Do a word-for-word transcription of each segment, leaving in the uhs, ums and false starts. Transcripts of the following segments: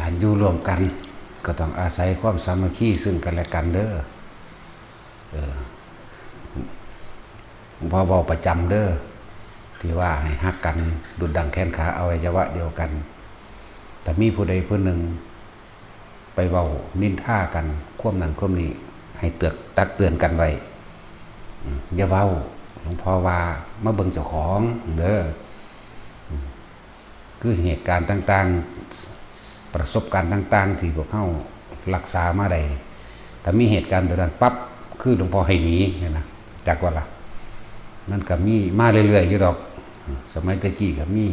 การอยู่ร่วมกัน ก็ต้องอาศัยความสามัคคีซึ่งกันและกันเด้อ เออ พ่อเว้าประจำเด้อ ที่ว่าให้ฮักกันดุจดังแขนขาอวัยวะเดียวกัน แต่มีผู้ใดผู้หนึ่งไปเว้านินทากัน ความนั้นความนี้ ให้เตือกตักเตือนกันไว้ อืม อย่าเว้า หลวงพ่อว่ามาเบิ่งเจ้าของเด้อ อืม คือเหตุการณ์ต่างๆ ประสบการณ์ต่างๆ ที่พวกเฮารักษามาได้ ถ้ามีเหตุการณ์แบบนั้นปั๊บ คือหลวงพ่อให้หนีเนี่ยนะ จักว่าล่ะ มันก็มีมาเรื่อยๆ อยู่ดอก สมัยแต่กี้ก็มี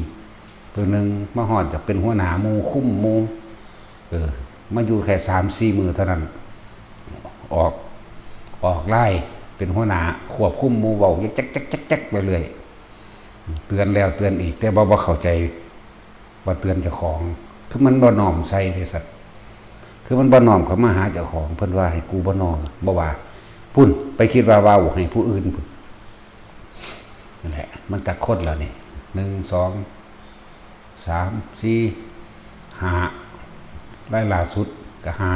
ตัวหนึ่งมาฮอดอยากเป็นหัวหน้าหมู่ คุมหมู่ เออ มาอยู่แค่สามสี่มื้อเท่านั้น ออก ออกไล่เป็นหัวหน้าควบคุมหมู่ เว้าแจ๊กๆๆๆ ไปเรื่อย เตือนแล้วเตือนอีก แต่ว่าบ่เข้าใจว่าเตือนเจ้าของ คือมันบ่น้อมใส่เด้สัตว์ คือมันบ่น้อมเข้ามาหาเจ้าของ เพิ่นว่าให้กูบ่น้อม บ่ว่า พุ่น ไปคิดว่าเว้าให้ผู้อื่นพุ่น นั่นแหละ มันจักคนแล้วนี่ หนึ่ง สอง สาม สี่ ห้า รายล่าสุดก็ห้า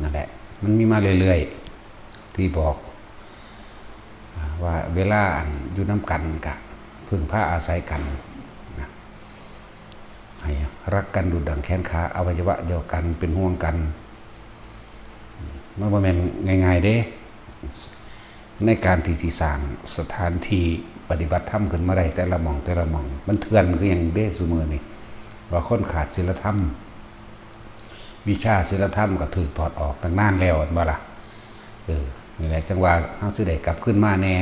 นั่นแหละ มันมีมาเรื่อยๆ ที่บอก อ่า ว่าเวลาอันอยู่นำกันก็พึ่งพาอาศัยกันนะ ให้รักกันดุจดังแขนขาอวัยวะเดียวกัน เป็นห่วงกัน มันบ่แม่นง่ายๆ เด้ ในการที่สิสร้างสถานที่ปฏิบัติธรรมขึ้นมาได้แต่ละหม่องแต่ละหม่อง มันเถื่อนคือหยังเด้ซุมื้อนี้ ว่าคนขาดศีลธรรม วิชาศีลธรรมก็ถูกถอดออกตั้งนานแล้ว แม่นบ่ล่ะ เออ นี่แหละ จั่งว่าเฮาสิได้กลับคืนมาแน่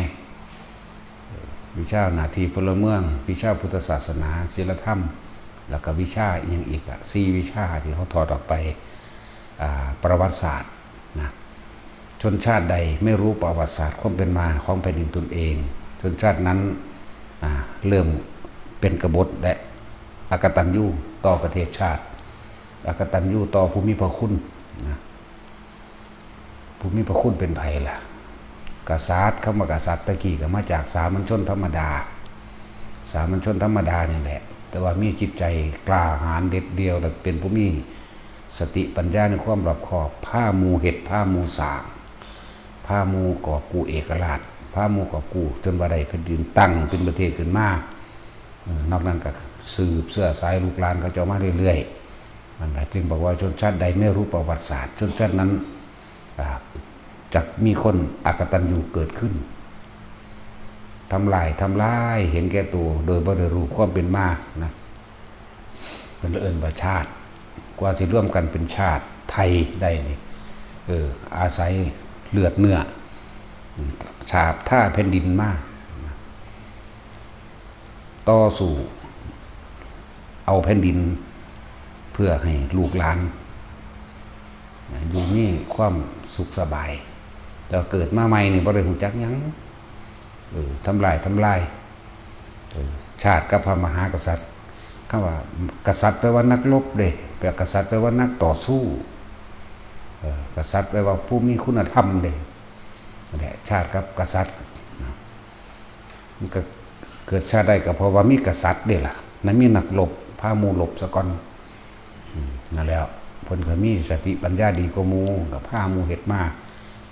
เออ วิชาหน้าที่พลเมือง วิชาพุทธศาสนา ศีลธรรม แล้วก็วิชาอิหยังอีกอะ สี่วิชาที่เขาถอดออกไป อ่า ประวัติศาสตร์นะ ชนชาติใดไม่รู้ประวัติศาสตร์ความเป็นมาของแผ่นดินตนเอง ชนชาตินั้น อ่า เริ่มเป็นกบฏและอกตัญญูต่อประเทศชาติ อกตัญญูต่อผู้มีพระคุณนะ ผู้มีพระคุณเป็นไผล่ะ กษัตริย์ คำว่ากษัตริย์ตะกี้ก็มาจากสามัญชนธรรมดา สามัญชนธรรมดานี่แหละ แต่ว่ามีจิตใจกล้าหาญเด็ดเดี่ยว และเป็นผู้มีสติปัญญาในความรอบคอบ พาหมู่เฮ็ด พาหมู่สร้าง พาหมู่กอบกู้เอกราช พาหมู่กอบกู้จนว่าได้แผ่นดินตั้งเป็นประเทศขึ้นมา เออ นอกนั้นก็สืบเชื้อสายลูกหลานเขาเจ้ามาเรื่อยๆ นั่นแหละ จึงบอกว่าชนชาติใดไม่รู้ประวัติศาสตร์ ชนชาตินั้น อ่า จักมีคนอกตัญญูเกิดขึ้น ทำลาย ทำลาย เห็นแก่ตัว โดยบ่ได้รู้ความเป็นมานะ เพิ่นเอิ้นว่าชาติ กว่าสิรวมกันเป็นชาติไทยได้นี่ เออ อาศัยเลือดเนื้อ อืม ฉาบทาแผ่นดินมา ต่อสู้เอาแผ่นดิน เพื่อให้ลูกหลาน อยู่มีความสุขสบาย แต่ว่าเกิดมาใหม่นี่บ่ได้รู้จักหยัง เออ ทำลาย ทำลาย เออ ชาติกับพระมหากษัตริย์ คำว่ากษัตริย์แปลว่านักรบเด้ แปล กษัตริย์แปลว่านักต่อสู้ เออ กษัตริย์แปลว่าผู้มีคุณธรรมเด้ นั่นแหละ ชาติกับกษัตริย์นะ มันก็เกิดชาติได้ก็เพราะว่ามีกษัตริย์เด้ล่ะ นั่นมีนักรบ พาหมู่รบซะก่อน อืม นั่นแหละ เพิ่นก็มีสติปัญญาดีกว่าหมู่ ก็พาหมู่เฮ็ดมา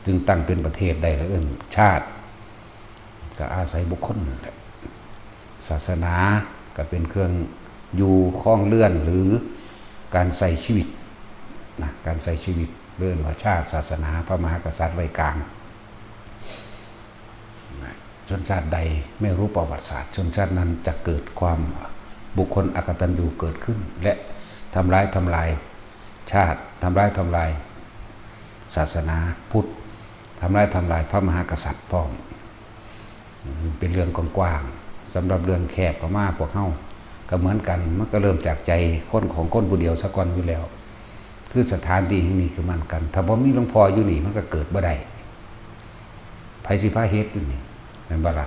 จึงตั้งเป็นประเทศได้ แล้วเอิ้นชาติ ก็อาศัยบุคคลนั่นแหละ ศาสนาก็เป็นเครื่องอยู่ครองเรือน หรือการใช้ชีวิตนะ การใช้ชีวิต เอิ้นว่าชาติ ศาสนา พระมหากษัตริย์ไว้กลางนะ ชนชาติใดไม่รู้ประวัติศาสตร์ ชนชาตินั้นจะเกิดความบุคคลอกตัญญูเกิดขึ้น และทำร้ายทำลายชาติ ทำร้ายทำลายศาสนาพุทธ ทำร้ายทำลายพระมหากษัตริย์พร้อม เป็นเรื่องกว้างๆ สำหรับเรื่องแคบเข้ามาพวกเฮาก็เหมือนกัน มันก็เริ่มจากใจคนของคนผู้เดียวซะก่อนอยู่แล้ว คือสถานที่แห่งนี้คือมันกัน ถ้าบ่มีหลวงพ่ออยู่นี่มันก็เกิดบ่ได้ ไผสิพาเฮ็ดอยู่นี่ แม่นบ่ล่ะ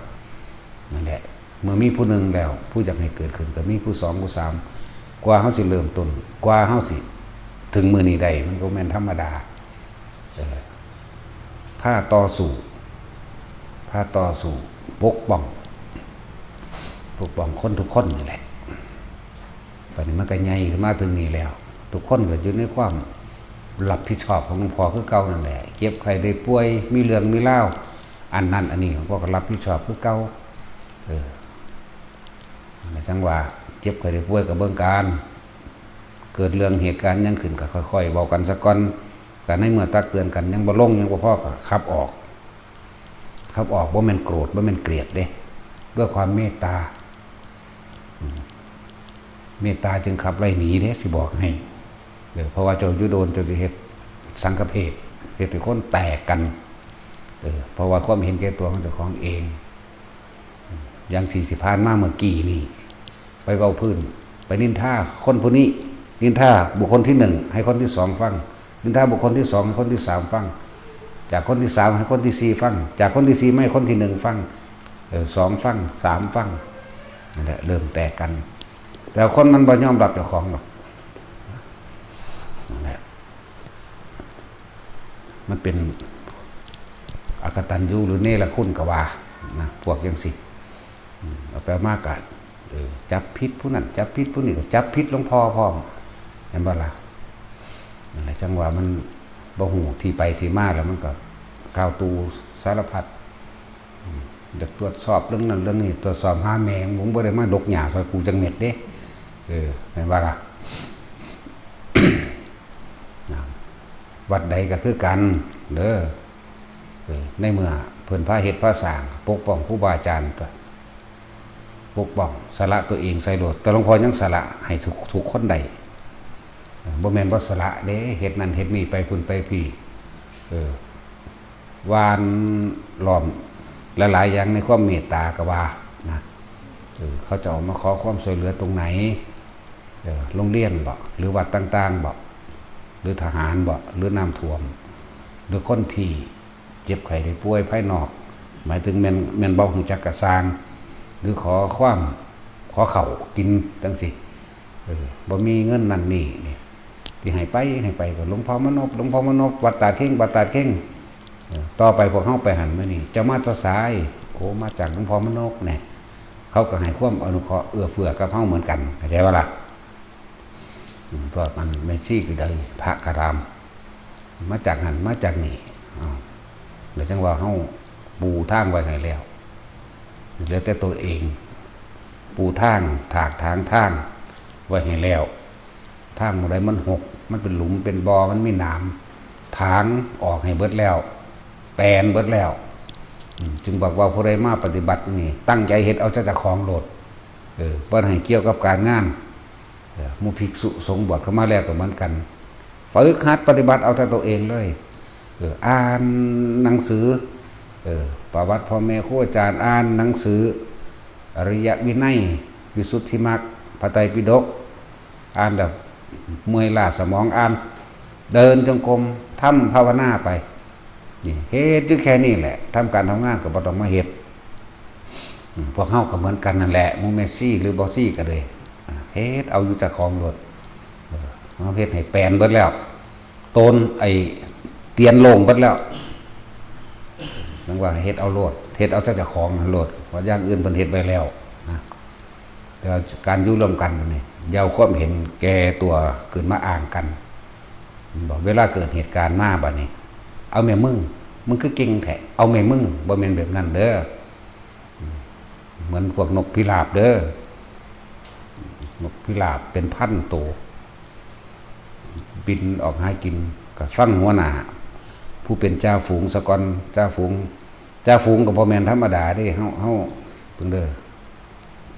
นั่นแหละ เมื่อมีผู้หนึ่งแล้ว ผู้อยากให้เกิดขึ้นก็มีผู้สอง ผู้สาม กว่าเฮาสิเริ่มต้น กว่าเฮาสิถึงมื้อนี้ได้ มันก็แม่นธรรมดา เออ พาต่อสู้ พาต่อสู้ ปกป้อง ปกป้องคนทุกคนนี่แหละ บัดนี้ มันก็ใหญ่ขึ้นมาถึงนี่แล้ว ทุกคนก็อยู่ในความรับผิดชอบของหลวงพ่อคือเก่านั่นแหละ เจ็บไข้ได้ป่วย มีเรื่องมีราว อันนั้นอันนี้หลวงพ่อก็รับผิดชอบคือเก่า เออ นั่นแหละจั่งว่าเจ็บไข้ได้ป่วยก็เบิ่งการ เกิดเรื่องเหตุการณ์หยังขึ้นก็ค่อยๆเว้ากันซะก่อน ก็ในเมื่อตักเตือนกันยังบ่ลงยังบ่พอก็ขับออก ขับออกบ่แม่นโกรธบ่แม่นเกลียดเด้ ด้วยความเมตตา อืม เมตตาจึงขับไล่หนีเด้ สิบอกให้ เออ เพราะว่าเจ้าอยู่โดนเจ้าสิเฮ็ดสังฆเพศ เฮ็ดให้คนแตกกัน เออ เพราะว่าความเห็นแก่ตัวของเจ้าของเอง อย่างที่สิผ่านมาเมื่อกี้นี่ ไปเว้าพื้น ไปนินทาคนผู้นี้ นินทาบุคคลที่หนึ่งให้คนที่สองฟัง นินทาบุคคลที่สองให้คนที่สามฟัง จากคนที่สามให้คนที่สี่ฟัง จากคนที่สี่มาให้คนที่หนึ่งฟัง เออ สองฟัง สามฟัง นั่นแหละ เริ่มแตกกัน แต่คนมันบ่ยอมรับเจ้าของหรอก นั่นแหละ มันเป็นอกตัญญูหรือเนรคุณก็ว่านะ พวกจั่งซี้ อืม เอาไปเอามาก็ เออ จับผิดผู้นั้น จับผิดผู้นี้ ก็จับผิดหลวงพ่อพร้อม เห็นบ่ล่ะ นั่นแหละ จั่งว่ามันบ่ฮู้ที่ไปที่มา แล้วมันก็ก้าวตู่สารพัด อืม อยากตรวจสอบเรื่องนั้นเรื่องนี้ ตรวจสอบหาแม่ง มึงบ่ได้มาดกหญ้าซอยกูจักเม็ดเด้ เออ แม่นบ่ล่ะ นะ วัดใดก็คือกันเด้อ เออ ในเมื่อเพิ่นพาเฮ็ดพาสร้าง ปกป้องครูบาอาจารย์ก็ปกป้อง สละตัวเองใส่โลด แต่หลวงพ่อยังสละให้ทุก ทุกคนได้ เออ บ่แม่นบ่สละเด้ เฮ็ดนั่นเฮ็ดนี่ไปพุ้นไปพี้ เออ หว่านล้อมหลายๆอย่างในความเมตตาก็ว่านะ เออ เขาเจ้ามาขอความช่วยเหลือตรงไหน เออ โรงเรียนบ่ หรือวัดต่างๆบ่ หรือทหารบ่ หรือน้ำท่วม หรือคนที่เจ็บไข้ได้ป่วยภายนอก หมายถึงแม่น แม่นบ่ฮู้จักกะซ่าง หรือขอความ ขอข้าวกินจั่งซี้ เออ บ่มีเงินนั่นนี่นี่ ที่ให้ไป ให้ไปก็หลวงพ่อมานพ หลวงพ่อมานพ วัดตาดเข่ง วัดตาดเข่ง เออ ต่อไปพวกเฮาไปหั่นมื้อนี้ เจ้ามาแต่ไส โอ้ มาจากหลวงพ่อมานพแหน่ เขาก็ให้ความอนุเคราะห์เอื้อเฟื้อกับเฮาเหมือนกัน เข้าใจบ่ล่ะ อืม พวกอันแม่ชีก็ได้ พระก็ตาม มาจากหั่น มาจากนี่ อ้าว แล้วจั่งว่าเฮาปูทางไว้ให้แล้ว เหลือแต่ตัวเอง ปูทาง ถากถางทางไว้ให้แล้ว ทางหม่องใดมันหก มันเป็นหลุม เป็นบ่อ มันมีหนาม ถางออกให้เบิดแล้ว แปนเบิดแล้ว อืม จึงบอกว่าผู้ใดมาปฏิบัตินี่ ตั้งใจเฮ็ดเอาแต่เจ้าของโลด เออ บ่ให้เกี่ยวกับการงาน เออ หมู่ภิกษุสงฆ์บวชเข้ามาแล้วก็เหมือนกัน ฝึกหัดปฏิบัติเอาแต่ตัวเองเลย เออ อ่านหนังสือ เออ ประวัติพ่อแม่ครูอาจารย์ อ่านหนังสือ อริยวินัย วิสุทธิมรรค พระไตรปิฎก อ่านแล้วเมื่อยล้าสมอง อ่าน เดินจงกรม ทำภาวนาไป นี่ เฮ็ดอยู่แค่นี้แหละ ทำการทำงานก็บ่ต้องมาเฮ็ด อืม พวกเฮาก็เหมือนกันนั่นแหละ หมู่แม่ชีหรือบ่ชีก็เลย อ่า เฮ็ดเอาอยู่เจ้าของโลด เออ เฮาเฮ็ดให้แปนเบิดแล้ว โตนไอ้เตียนโล่งเบิดแล้ว จั่งว่าเฮ็ดเอาโลด เฮ็ดเอาแต่เจ้าของโลด เพราะอย่างอื่นเพิ่นเฮ็ดไว้แล้วนะ แต่ว่าการอยู่ร่วมกันนี่ อย่าเอาความเห็นแก่ตัวขึ้นมาอ้างกัน บอกเวลาเกิดเหตุการณ์มาบัดนี้ เอาแม่มึง มึงคือเก่งแท้ เอาแม่มึง บ่แม่นแบบนั้นเด้อ เหมือนพวกนกพิราบเด้อ นกพิราบเป็นพันตัว บินออกหากิน ก็ฟังหัวหน้า ผู้เป็นจ่าฝูงซะก่อน จ่าฝูง จ่าฝูงก็บ่แม่นธรรมดาเด้ เฮา เฮา เบิ่งเด้อ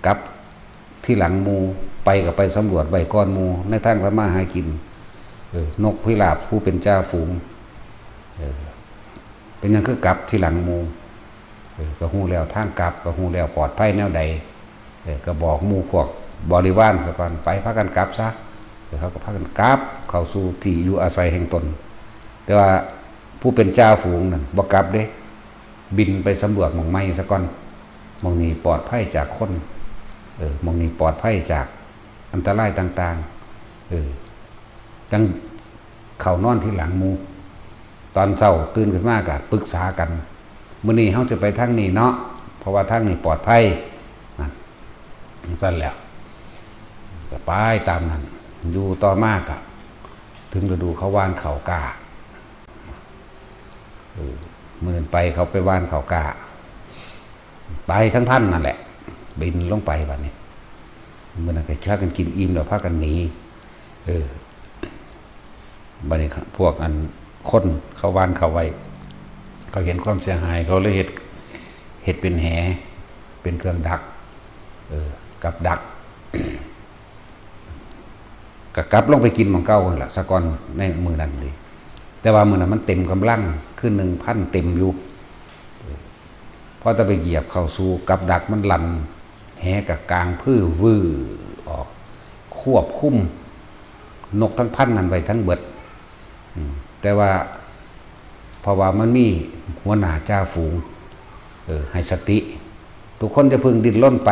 กลับทีหลังหมู่ ไปก็ไปสำรวจไว้ก่อนหมู่ ในทางทำมาหากิน เออ นกพิราบผู้เป็นจ่าฝูง เออ เป็นหยังคือกลับทีหลังหมู่ เออ ก็ฮู้แล้วทางกลับ ก็ฮู้แล้วปลอดภัยแนวใด เออ ก็บอกหมู่พวกบริวารซะก่อน ไปพากันกลับซะ เออ เขาก็พากันกลับเข้าสู่ที่อยู่อาศัยแห่งตน แต่ว่าผู้เป็นจ่าฝูงนั่นบ่กลับเด้ บินไปสำรวจหม่องใหม่ซะก่อน หม่องนี้ปลอดภัยจากคน เออ หม่องนี้ปลอดภัยจากอันตรายต่างๆ เออ จั่งเข้านอนทีหลังหมู่ ตอนเช้าตื่นขึ้นมาก็ปรึกษากัน มื้อนี้เฮาจะไปทางนี้เนาะ เพราะว่าทางนี้ปลอดภัย นั่น จั่งซั่นแหละ ก็ ไปตามนั้น อยู่ต่อมาก็ถึงฤดูเขาหว่านข้าวกล้า เออ มื้อนั้นไปเขาไปหว่านข้าวกล้า ไปทั้งพันนั่นแหละ บินลงไปบัดนี้ มื้อนั้นก็พากันกินอิ่มแล้วพากันหนี เออ บัดนี้พวกอันคนเขาหว่านข้าวไว้ เขาเห็นความเสียหาย เขาเลยเฮ็ด เฮ็ดเป็นแห เป็นเครื่องดัก เออ กับดัก ก็กลับลงไปกินหม่องเก่าหั่นล่ะ สะก่อนในมื้อนั้นเด้ แต่ว่ามื้อนั้นมันเต็มกำลัง คือ หนึ่งพัน เต็มอยู่ พอแต่ไปเหยียบเข้าสู่กับดักมันลั่น แหก็กางพื้อวื้อออก ควบคุมนกทั้งพันนั้นไว้ทั้งเบิด อืม แต่ว่า เพราะว่ามันมีหัวหน้าจ่าฝูง เออ ให้สติ ทุกคนอย่าเพิ่งดิ้นรนไป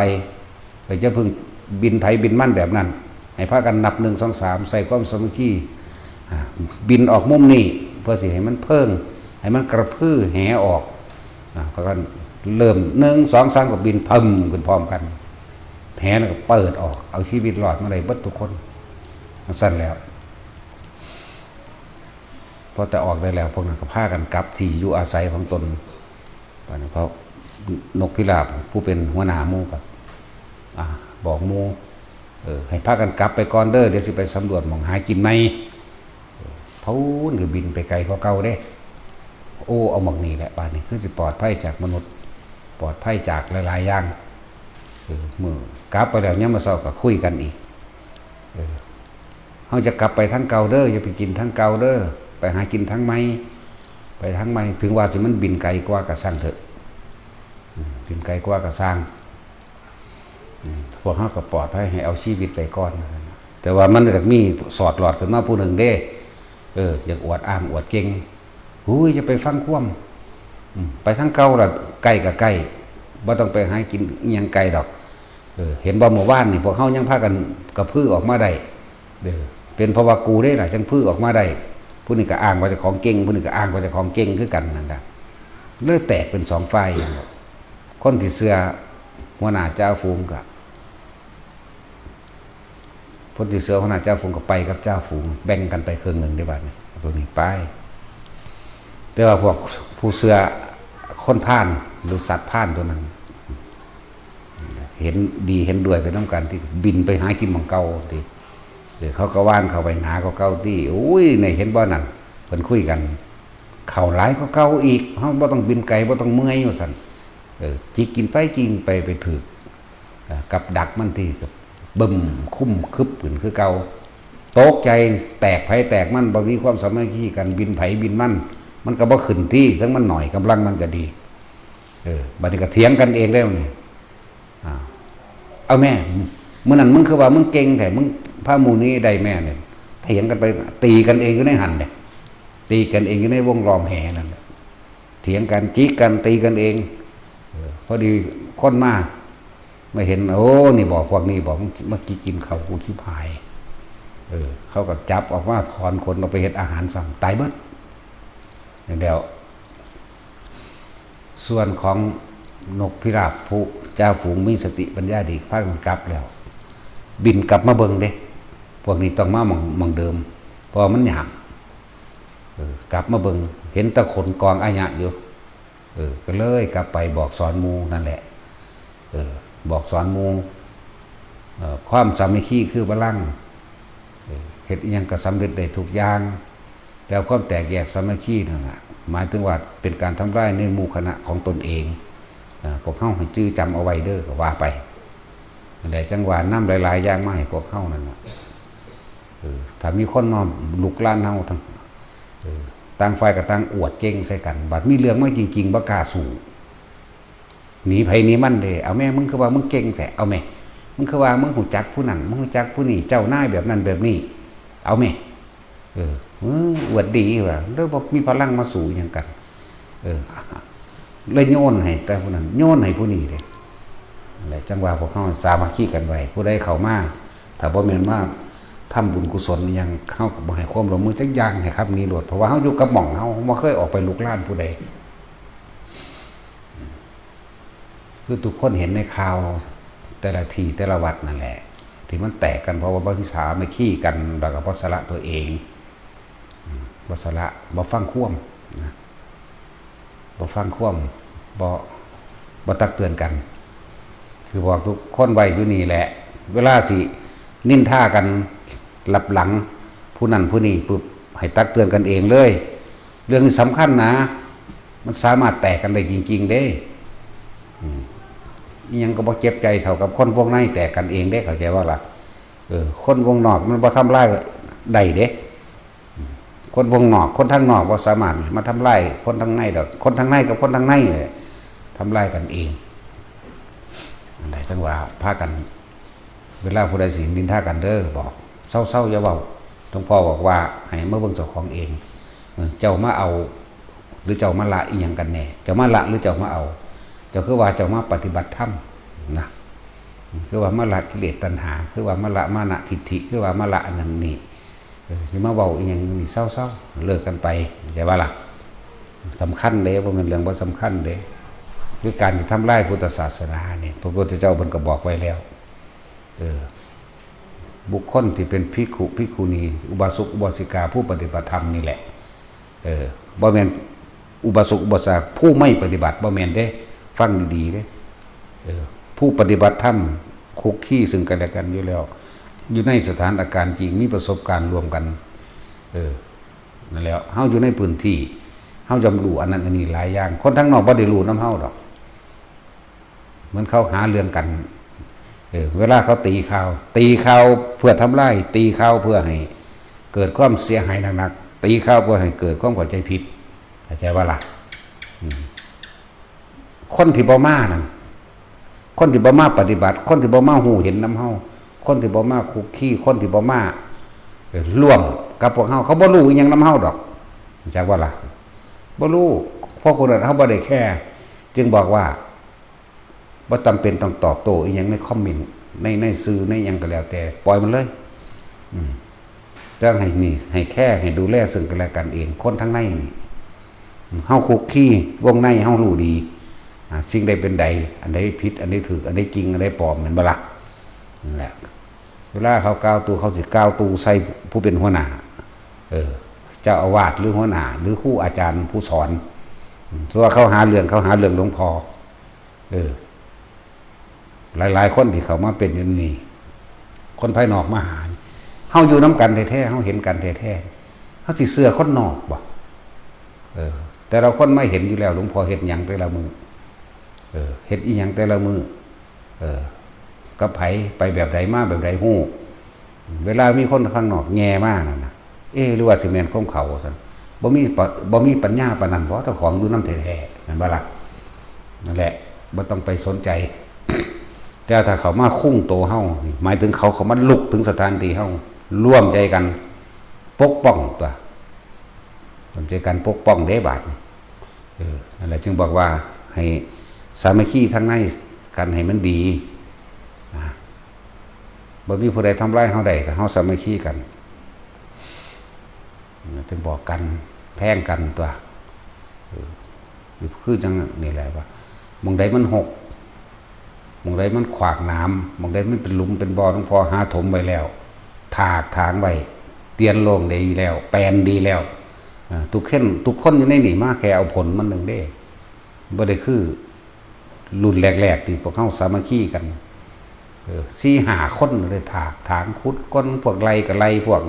เออ อย่าเพิ่งบินไผบินมันแบบนั้น ให้พากันนับ หนึ่ง สอง สาม ใส่ความสามัคคี อ่า บินออกมุมนี้ เพื่อสิให้มันเพิ่ง ให้มันกระพือแหออก อ่า พากันเริ่ม หนึ่ง สอง สาม ก็บินพึมขึ้นพร้อมกัน แหนั่นก็เปิดออก เอาชีวิตรอดมาได้เบิดทุกคน จั่งซั้นแล้ว พอแต่ออกได้แล้ว พวกนั้นก็พากันกลับที่อยู่อาศัยของตน บัดนี้พอนกพิราบผู้เป็นหัวหน้าหมู่ก็ อ่า บอกหมู่ เออ ให้พากันกลับไปก่อนเด้อ เดี๋ยวสิไปสำรวจหม่องหากินใหม่ เออ พู้นก็บินไปไกลกว่าเก่าเด้ โอ้ เอาหม่องนี้แหละ บัดนี้คือสิปลอดภัยจากมนุษย์ ปลอดภัยจากหลายๆอย่าง เออ มื้อกลับไปแล้วยามมื้อเช้าก็คุยกันอีก เออ เฮาจะกลับไปทางเก่าเด้อ อย่าไปกินทางเก่าเด้อ ไปหากินทางใหม่ ไปทางใหม่ ถึงว่าสิมันบินไกลกว่าก็ซ่างเถอะ อืม บินไกลกว่าก็ซ่าง อืม พวกเฮาก็ปลอดภัย ให้เอาชีวิตไปก่อน แต่ว่ามันก็มีสอดหลอดขึ้นมาผู้หนึ่งเด้ เออ อยากอวดอ้างอวดเก่ง อุ้ย อย่าไปฟังความ อืม ไปทางเก่าล่ะ ใกล้ก็ใกล้ บ่ต้องไปหากินอิหยังไกลดอก เออ เห็นบ่ เมื่อวานนี่พวกเฮายังพากันกระพือออกมาได้ เออ เป็นเพราะว่ากูเด้ล่ะ จั่งพือออกมาได้ ผู้นี้ก็อ้างว่าเจ้าของเก่ง ผู้นี้ก็อ้างว่าเจ้าของเก่งคือกันนั่นล่ะ เลยแตกเป็นสองฝ่าย คนที่เชื่อหัวหน้าจ่าฝูงก็ คนที่เชื่อหัวหน้าจ่าฝูงก็ไปกับจ่าฝูง แบ่งกันไปครึ่งหนึ่งเด้ บัดนี้ พวกนี้ไป แต่ว่าพวกผู้เชื่อคนพาลหรือสัตว์พาลตัวนั้น เห็นดีเห็นด้วยไปนำกัน ที่บินไปหากินหม่องเก่าติ เดี๋ยวเขาก็หว่านเข้าไปหนากว่าเก่าติ โอ้ย นี่เห็นบ่นั่น เพิ่นคุยกัน เข้าหลายกว่าเก่าอีก เฮาบ่ต้องบินไกล บ่ต้องเมื่อย ว่าซั่น เออ จิกกินไป จิกกินไป ไปถืก อ่า กับดักมันติ ก็บึ้ม คุ้มคึบขึ้นคือเก่า ตกใจ แตกไผแตกมัน บ่มีความสามัคคีกัน บินไผบินมัน มันก็บ่ขึ้นติ ทั้งมันน้อย กำลังมันก็ดี เออ บัดนี้ก็เถียงกันเองแล้วนี่ อ่า เอาแม่ มื้อนั้นมึงคือว่ามึงเก่งแท้ มึงพาหมู่นี้ได้แม่เนี่ย เถียงกันไป ตีกันเองอยู่ในหั่นเนี่ย ตีกันเองอยู่ในวงล้อมแหนั่นแหละ เถียงกัน จิกกัน ตีกันเอง เออ พอดีคนมา มาเห็น โอ้ นี่บ่ พวกนี้บ่ มึงมาจิกกินข้าวกูชิบหาย เออ เขาก็จับออกมา ถอนขนออกไปเฮ็ดอาหารซ้ำ ตายเบิด แล้ว ส่วนของนกพิราบผู้จ่าฝูงมีสติปัญญาดี พากันกลับแล้ว บินกลับมาเบิ่งเด้ พวกนี้ต้องมาหม่อง หม่องเดิม เพราะว่ามันยาก เออ กลับมาเบิ่ง เห็นแต่ขนกองอะหยะอยู่ เออ ก็เลยกลับไปบอกสอนหมู่นั่นแหละ เออ บอกสอนหมู่ เอ่อ ความสามัคคีคือพลัง เออ เฮ็ดอิหยังก็สำเร็จได้ทุกอย่าง แต่ความแตกแยกสามัคคีนั่นน่ะ หมายถึงว่าเป็นการทำลายในหมู่คณะของตนเอง อ่า พวกเฮาให้จื่อจำเอาไว้เด้อ ก็ว่าไป นั่นแหละ จั่งว่านำหลายๆอย่างมาให้พวกเฮานั่นน่ะ เออ ถ้ามีคนมาลุกลานเฮาทั้ง เออ ต่างฝ่ายก็ต่างอวดเก่งใส่กัน บัดมีเรื่องมาจริงๆ บ่กล้าสู้ หนีไผหนีมันเด้ เอาแม่ มึงคือว่ามึงเก่งแท้ เอาแม่ มึงคือว่ามึงฮู้จักผู้นั้น มึงฮู้จักผู้นี้ เจ้านายแบบนั้นแบบนี้ เอาแม่ เออ เออ อวดดีว่า แล้วบ่มีพลังมาสู้หยังกัน เออ เลยโยนให้แต่ผู้นั้น โยนให้ผู้นี้เด้ นั่นแหละ จั่งว่าพวกเฮาสามัคคีกันไว้ ผู้ใดเข้ามา ถ้าบ่แม่นมาทำบุญกุศลอิหยัง เฮาก็บ่ให้ความร่วมมือจักอย่าง ให้ขับหนีโลด เพราะว่าเฮาอยู่กับหม่องเฮา บ่เคยออกไปลุกลานผู้ใด คือทุกคนเห็นในข่าวแต่ละที่แต่ละวัดนั่นแหละ ที่มันแตกกัน เพราะว่าบ่สามัคคีกัน แล้วก็บ่สละตัวเอง อืม บ่สละ บ่ฟังความนะ บ่ฟังความ บ่ บ่ตักเตือนกัน คือบอกทุกคนไว้อยู่นี่แหละ เวลาสินินทากันลับหลังผู้นั้นผู้นี้ปุ๊บ ให้ตักเตือนกันเองเลย เรื่องนี้สำคัญนะ มันสามารถแตกกันได้จริงๆเด้ อืม อิหยังก็บ่เจ็บใจเท่ากับคนวงในแตกกันเองเด้ เข้าใจบ่ล่ะ เออ คนวงนอกมันบ่ทำลายได้เด้ อืม คนวงนอก คนทางนอกบ่สามารถมาทำลายคนทางในดอก คนทางในกับคนทางในนี่แหละทำลายกันเอง อันใดจั่งว่าพากัน เวลาผู้ใดสินินทากันเด้อ บอก เซาๆ อย่าเว้า หลวงพ่อบอกว่าให้มาเบิ่งเจ้าของเอง เออ เจ้ามาเอา หรือเจ้ามาละอิหยังกันแน่ เจ้ามาละหรือเจ้ามาเอา เจ้าคือว่าเจ้ามาปฏิบัติธรรมนะ คือว่ามาละกิเลสตัณหา คือว่ามาละมานะทิฏฐิ คือว่ามาละอันนั้นนี่ เออ สิมาเว้าอิหยังนี่ เซาๆ เลิกกันไป เข้าใจบ่ล่ะ สำคัญเด้ บ่แม่นเรื่องบ่สำคัญเด้ คือการสิทำลายพุทธศาสนานี่ พระพุทธเจ้าเพิ่นก็บอกไว้แล้ว เออ บุคคลที่เป็นภิกขุ ภิกขุณี อุบาสก อุบาสิกา ผู้ปฏิบัติธรรมนี่แหละ เออ บ่แม่นอุบาสก อุบาสิกา ผู้ไม่ปฏิบัติ บ่แม่นเด้ ฟังดีๆเด้ เออ ผู้ปฏิบัติธรรมคุกคีซึ่งกันและกันอยู่แล้ว อยู่ในสถานการณ์จริง มีประสบการณ์ร่วมกัน เออ นั่นแหละ เฮาอยู่ในพื้นที่ เฮาย่อมรู้อันนั้นอันนี้หลายอย่าง คนทางนอกบ่ได้รู้นำเฮาดอก เหมือนเขาหาเรื่องกัน เออ เวลาเขาตีข่าว ตีข่าวเพื่อทำลาย ตีข่าวเพื่อให้เกิดความเสียหายหนักๆ ตีข่าวเพื่อให้เกิดความเข้าใจผิด เข้าใจบ่ล่ะ อืม คนที่บ่มานั่น คนที่บ่มาปฏิบัติ คนที่บ่มาฮู้เห็นนำเฮา คนที่บ่มาคุกคี คนที่บ่มา เอ่อ ร่วมกับพวกเฮา เขาบ่รู้อิหยังนำเฮาดอก เข้าใจบ่ล่ะ บ่รู้ เพราะคนนั้นเฮาบ่ได้แคร์ จึงบอกว่า บ่จำเป็นต้องตอบโต้อิหยังในคอมเมนต์ ใน ในสื่อ ในหยังก็แล้วแต่ ปล่อยมันเลย อืม จั่งให้นี่ ให้แคร์ ให้ดูแลซึ่งกันและกันเอง คนทางในนี่ อืม เฮาคุกคี วงในเฮารู้ดี อ่า สิ่งใดเป็นใด อันใดผิด อันใดถูก อันใดจริง อันใดปลอม แม่นบ่ล่ะ นั่นแหละ เวลาเขากล่าวตู่ เขาสิกล่าวตู่ใส่ผู้เป็นหัวหน้า เออ เจ้าอาวาสหรือหัวหน้า หรือครูอาจารย์ผู้สอน อืม ส่วนเขาหาเรื่อง เขาหาเรื่องหลวงพ่อ เออ หลายๆคนที่เข้ามาเป็นอยู่นี่ คนภายนอกมาหานี่ เฮาอยู่นำกันแท้ๆ เฮาเห็นกันแท้ๆ เฮาสิเชื่อคนนอกบ่ เออ แต่ละคนมาเห็นอยู่แล้ว หลวงพ่อเฮ็ดหยังแต่ละมื้อ เออ เฮ็ดอีหยังแต่ละมื้อ เออ กับไผ ไปแบบใด มาแบบใด ฮู้ เวลามีคนข้างนอกแย่มานั่นน่ะ เอ๊ะ หรือว่าสิแม่นของเขาซั่น บ่มีปะ บ่มีปัญญาปานนั้นบ่ เจ้าของอยู่นำแท้ๆ แม่นบ่ล่ะ นั่นแหละ บ่ต้องไปสนใจ แต่ถ้าเขามาคุมโตเฮานี่ หมายถึงเขา เขามาลุกถึงสถานที่เฮา ร่วมใจกันปกป้องตั๊ว ร่วมใจกันปกป้องเด้บาดนี้ เออ นั่นแหละจึงบอกว่าให้สามัคคีทางในกันให้มันดี นะ บ่มีผู้ใดทำลายเฮาได้ ถ้าเฮาสามัคคีกัน นะ จึงบอกกัน แพงกันตั๊ว เออ คือจั่งนี่แหละว่า หม่องใดมันหก หม่องใดมันขวากหนาม หม่องใดมันเป็นหลุมเป็นบ่อ หลวงพ่อหาถมไว้แล้ว ถากถางไว้ เตียนโล่งดีแล้ว แปลนดีแล้ว อ่า ทุกคน ทุกคนอยู่ในนี่มาแค่เอาผลมันหนึ่งเด้ บ่ได้คือรุ่นแรกๆที่พวกเฮาสามัคคีกัน เออ สี่ห้าคนเลย ถากถางขุดก้น พวกไล่ก็ไล่ พวก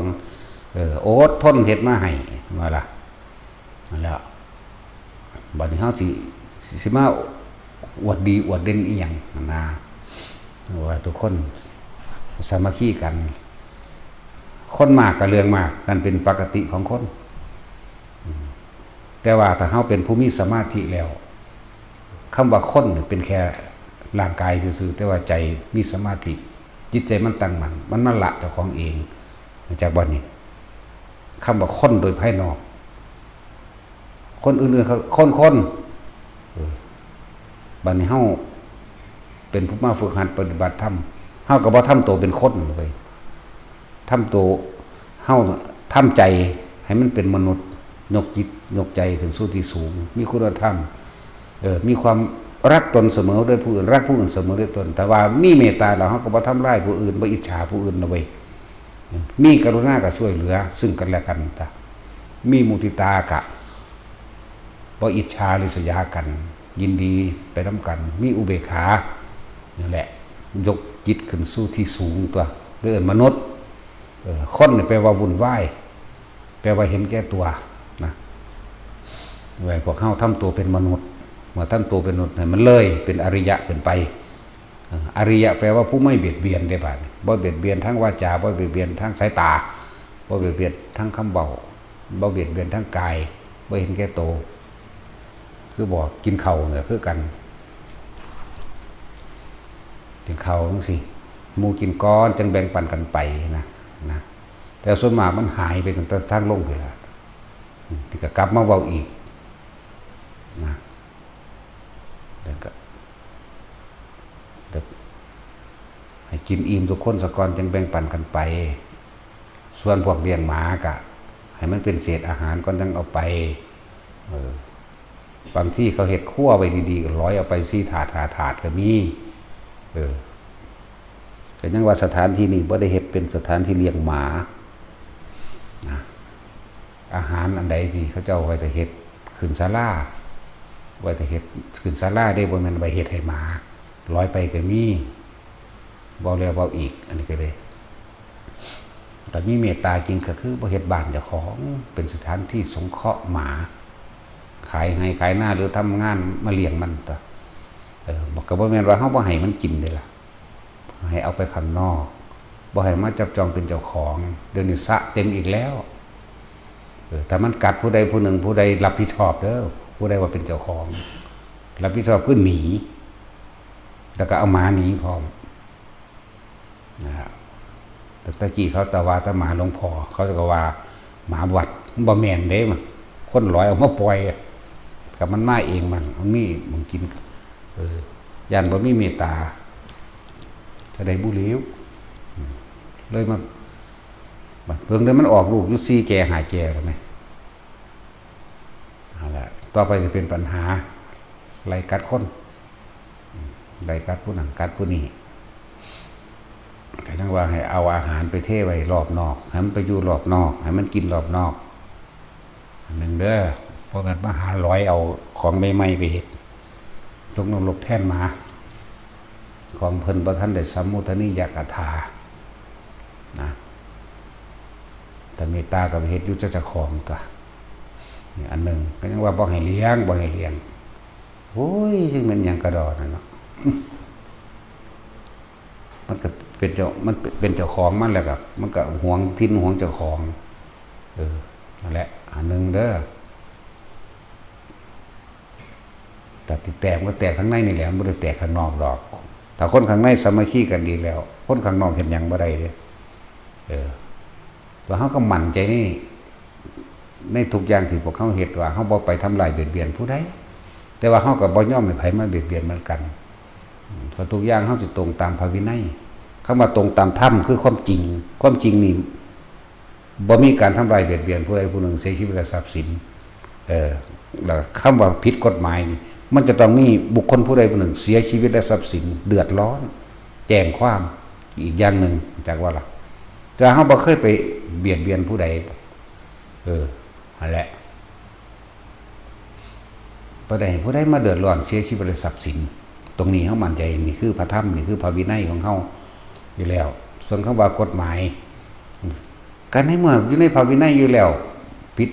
เออ อดทนเฮ็ดมาให้ ว่าล่ะ นั่นแหละ บัดนี้เฮาสิ สิ สิมาอวดดีอวดเด่นอีหยังนะ ว่าทุกคนสามัคคีกัน คนมากก็เรื่องมาก นั่นเป็นปกติของคน อืม แต่ว่าถ้าเฮาเป็นผู้มีสมาธิแล้ว คำว่าคนเนี่ยเป็นแค่ร่างกายซื่อๆ แต่ว่าใจมีสมาธิ จิตใจมันตั้งมั่น มันมาละเจ้าของเอง จากบ่อนนี้ คำว่าคนโดยภายนอก คนอื่นๆเขาคนๆ เออ บัดนี้เฮาเป็นผู้มาฝึกหัดปฏิบัติธรรม เฮาก็บ่ทำตัวเป็นคนเว้ย ทำตัว เฮาทำใจให้มันเป็นมนุษย์ ยกจิตยกใจขึ้นสู่ที่สูง มีคุณธรรม เออ มีความ รักตนเสมอด้วยผู้อื่น รักผู้อื่นเสมอด้วยตน แต่ว่ามีเมตตาแล้วเฮาก็บ่ทำร้ายผู้อื่น บ่อิจฉาผู้อื่นนะเว้ย มีกรุณาก็ช่วยเหลือซึ่งกันและกันจ้ะ มีมุทิตากะ บ่อิจฉาริษยากัน ยินดีไปนำกัน มีอุเบกขา นั่นแหละ ยกจิตขึ้นสู่ที่สูงตัว เรียกมนุษย์ เออ คนนี่แปลว่าวุ่นวาย แปลว่าเห็นแก่ตัวนะ ไว้พวกเฮาทำตัวเป็นมนุษย์ เมื่อทำตัวเป็นมนุษย์ให้มันเลยเป็นอริยะขึ้นไป เอ่อ อริยะแปลว่าผู้ไม่เบียดเบียนได้บาดนี้ บ่เบียดเบียนทางวาจา บ่เบียดเบียนทางสายตา บ่เบียดเบียนทางคำเว้า บ่เบียดเบียนทางกาย บ่เห็นแก่โต คือบอกกินข้าวเนี่ยคือกัน กินข้าวจังซี้ หมู่กินก่อนจั่งแบ่งปันกันไปนะ นะ แต่ส่วนมากมันหายไปตั้งแต่ทางลงพู้นล่ะ อืม นี่ก็กลับมาเว้าอีก นะ แล้วก็ แล้ว ให้กินอิ่มทุกคนซะก่อนจั่งแบ่งปันกันไป ส่วนพวกเลี้ยงหมากะ ให้มันเป็นเศษอาหารก่อนจั่งเอาไป เออ บางที่เขาเฮ็ดครัวไว้ดีๆ ก็ร้อยเอาไปสี่ถาดห้าถาดก็มี เออ ก็ยังว่าสถานที่นี่บ่ได้เฮ็ดเป็นสถานที่เลี้ยงหมา นะ อาหารอันใดที่เขาเจ้าไว้แต่เฮ็ดขึ้นศาลา ไว้แต่เฮ็ดขึ้นศาลาเด้ บ่แม่นไว้เฮ็ดให้หมา ร้อยไปก็มี เว้าแล้วเว้าอีก อันนี้ก็เลย แต่มีเมตตาจริงก็คือบ่เฮ็ดบ้านเจ้าของ เป็นสถานที่สงเคราะห์หมา ขายไร่ขายนาหรือทำงานมาเลี้ยงมันตัว เออ มันก็บ่แม่นว่าเฮาบ่ให้มันกินเด้ล่ะ ให้เอาไปข้างนอก บ่ให้มาจับจองเป็นเจ้าของ เดี๋ยวนี้สระเต็มอีกแล้ว เออ ถ้ามันกัดผู้ใดผู้หนึ่ง ผู้ใดรับผิดชอบเด้อ ผู้ใดว่าเป็นเจ้าของ รับผิดชอบคือหนี แล้วก็เอาหมาหนีพร้อม นะฮะ แต่ตะกี้เขาตะวาตะหมาหลวงพ่อ เขาก็ว่าหมาวัด บ่แม่นเด้มัน คนร้อยเอามาปล่อยอะ กับมันมาเองมัน มันมีหม่องกิน เออ ย่านบ่มีเมตตา จะได้บุหลีว อืม เลยมา บัดเบิ่งเด้อ มันออกลูกอยู่สี่แก่ห้าแก่แล้วแหม นั่นแหละ ต่อไปจะเป็นปัญหา ไล่กัดคน ไล่กัดผู้นั้นกัดผู้นี้ ก็ยังว่าให้เอาอาหารไปเทไว้รอบนอก ให้มันไปอยู่รอบนอก ให้มันกินรอบนอก อันหนึ่งเด้อ เพราะมันมาหาร้อยเอาของใหม่ๆไปเฮ็ด ตกนรกแทนหมา ของเพิ่นบ่ทันได้สัมโมทนียกถา นะ แต่เมตตาก็ไปเฮ็ดอยู่เจ้าของตัว นี่อันหนึ่ง ก็ยังว่าบ่ให้เลี้ยง บ่ให้เลี้ยง โอ้ย จั่งแม่นหยังกะดอนั่นเนาะ มันก็เป็นเจ้า มันเป็นเจ้าของมันแหละครับ มันก็หวงถิ่นหวงเจ้าของ เออ นั่นแหละ อันหนึ่งเด้อ แต่ที่แตกมันก็แตกข้างในนี่แหละ มันบ่ได้แตกข้างนอกดอก ถ้าคนข้างในสามัคคีกันดีแล้ว คนข้างนอกเฮ็ดหยังบ่ได้เด้ เออ แต่เฮาก็มั่นใจใน ในทุกอย่างที่พวกเฮาเฮ็ด ว่าเฮาบ่ไปทำร้ายเบียดเบียนผู้ใด แต่ว่าเฮาก็บ่ยอมให้ไผมาเบียดเบียนเหมือนกัน อืม เพราะทุกอย่างเฮาสิตรงตามพระวินัย คำว่าตรงตามธรรมคือความจริง ความจริงนี่ บ่มีการทำร้ายเบียดเบียนผู้ใดผู้หนึ่งเสียชีวิตและทรัพย์สิน เออ แล้วคำว่าผิดกฎหมายนี่ มันจะต้องมีบุคคลผู้ใดผู้หนึ่งเสียชีวิตและทรัพย์สิน เดือดร้อน แจ้งความ อีกอย่างหนึ่ง จักว่าล่ะ แต่เฮาบ่เคยไปเบียดเบียนผู้ใด เออ นั่นแหละ บ่ได้ให้ผู้ใดมาเดือดร้อนเสียชีวิตและทรัพย์สิน ตรงนี้เฮามั่นใจ นี่คือพระธรรม นี่คือพระวินัยของเฮาอยู่แล้ว ส่วนคำว่ากฎหมาย ก็ในเมื่ออยู่ในพระวินัยอยู่แล้ว ผิด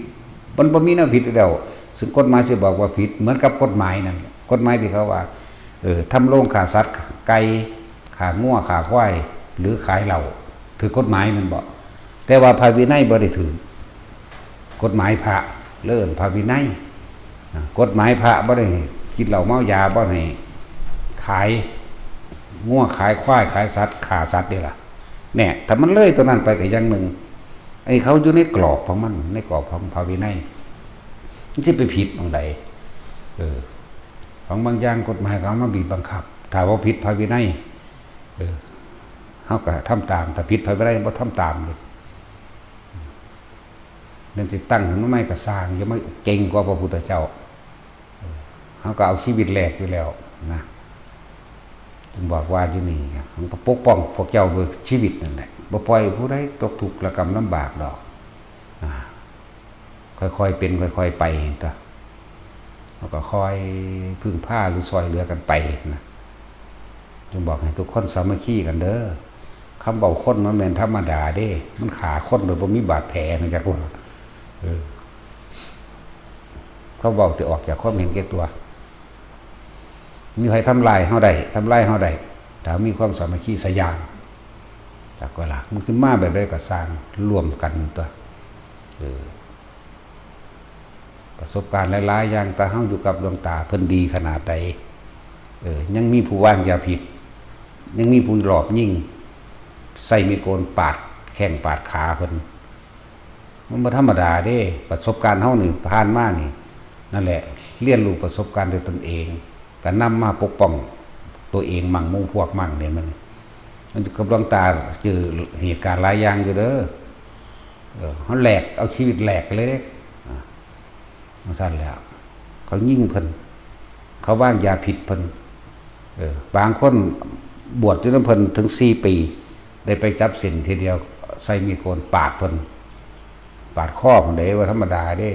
มันบ่มีแนวผิดอยู่แล้ว ซึ่งกฎหมายสิบอกว่าผิด เหมือนกับกฎหมายนั่น กฎหมายที่เขาว่า เออ ทำโรงฆ่าสัตว์ ไก่ ฆ่างัว ฆ่าควาย หรือขายเหล้า ถือกฎหมายแม่นบ่ แต่ว่าพระวินัยบ่ได้ถืก กฎหมายพระ เอิ้นพระวินัย อ่ะ กฎหมายพระบ่ได้ให้กินเหล้าเมายา บ่ให้ขายงัวขายควาย ขายสัตว์ ฆ่าสัตว์เด้ล่ะ เนี่ย ถ้ามันเลยตัวนั้นไปก็อย่างหนึ่ง ไอ้เขาอยู่ในกรอบของมัน ในกรอบของพระวินัย มันสิไปผิดหม่องใด เออ ของบางอย่างกฎหมายก็เอามาบีบบังคับ ถ้าว่าผิดพระวินัย เออ เฮาก็ทำตาม ถ้าผิดพระวินัยบ่ทำตามเลย นั่นสิตั้งขึ้นมาใหม่ก็ซ่าง อย่ามาเก่งกว่าพระพุทธเจ้า เฮาก็เอาชีวิตแลกอยู่แล้ว นะ จึงบอกว่าอยู่นี่ ปกป้องพวกเจ้าด้วยชีวิตนั่นแหละ บ่ปล่อยผู้ใดตกทุกข์ระกำลำบากดอก อ่า ค่อยๆเป็น ค่อยๆไป ตัว แล้วก็ค่อยพึ่งพาหรือซอยเหลือกันไปนะ จึงบอกให้ทุกคนสามัคคีกันเด้อ คำเว้าคนมันแม่นธรรมดาเด้ มันฆ่าคนโดยบ่มีบาดแผล จักว่า เออ เขาเว้าแต่ออกจากความเห็นแก่ตัว มีใครทำลายเฮาได้ ทำลายเฮาได้ ถ้ามีความสามัคคีสะอย่าง จักว่าล่ะ มันสิมาแบบใดก็ซ่าง ร่วมกันตัว เออ ประสบการณ์หลายๆอย่าง แต่เฮาอยู่กับหลวงตา เพิ่นดีขนาดใด เออ ยังมีผู้วางยาพิษ ยังมีผู้ลอบยิง ใส่มีดโกนปาดแข้งปาดขาเพิ่น มันบ่ธรรมดาเด้ ประสบการณ์เฮานี่ผ่านมานี่ นั่นแหละ เรียนรู้ประสบการณ์ด้วยตนเอง ก็นำมาปกป้องตัวเองมั่งหมู่พวกมั่งเนี่ยมัน มันอยู่กับหลวงตาเจอเหตุการณ์หลายอย่างอยู่เด้อ เออ เฮาแหลก เอาชีวิตแหลกเลยเด้ อ่า จั่งซั้นแหล้ว เขายิงเพิ่น เขาวางยาพิษเพิ่น เออ บางคนบวชอยู่นำเพิ่นถึงสี่ปี ได้ไปจับศีลทีเดียว ใส่มีดโกนปาดเพิ่น ปาดคอเพิ่นเด้ บ่ธรรมดาเด้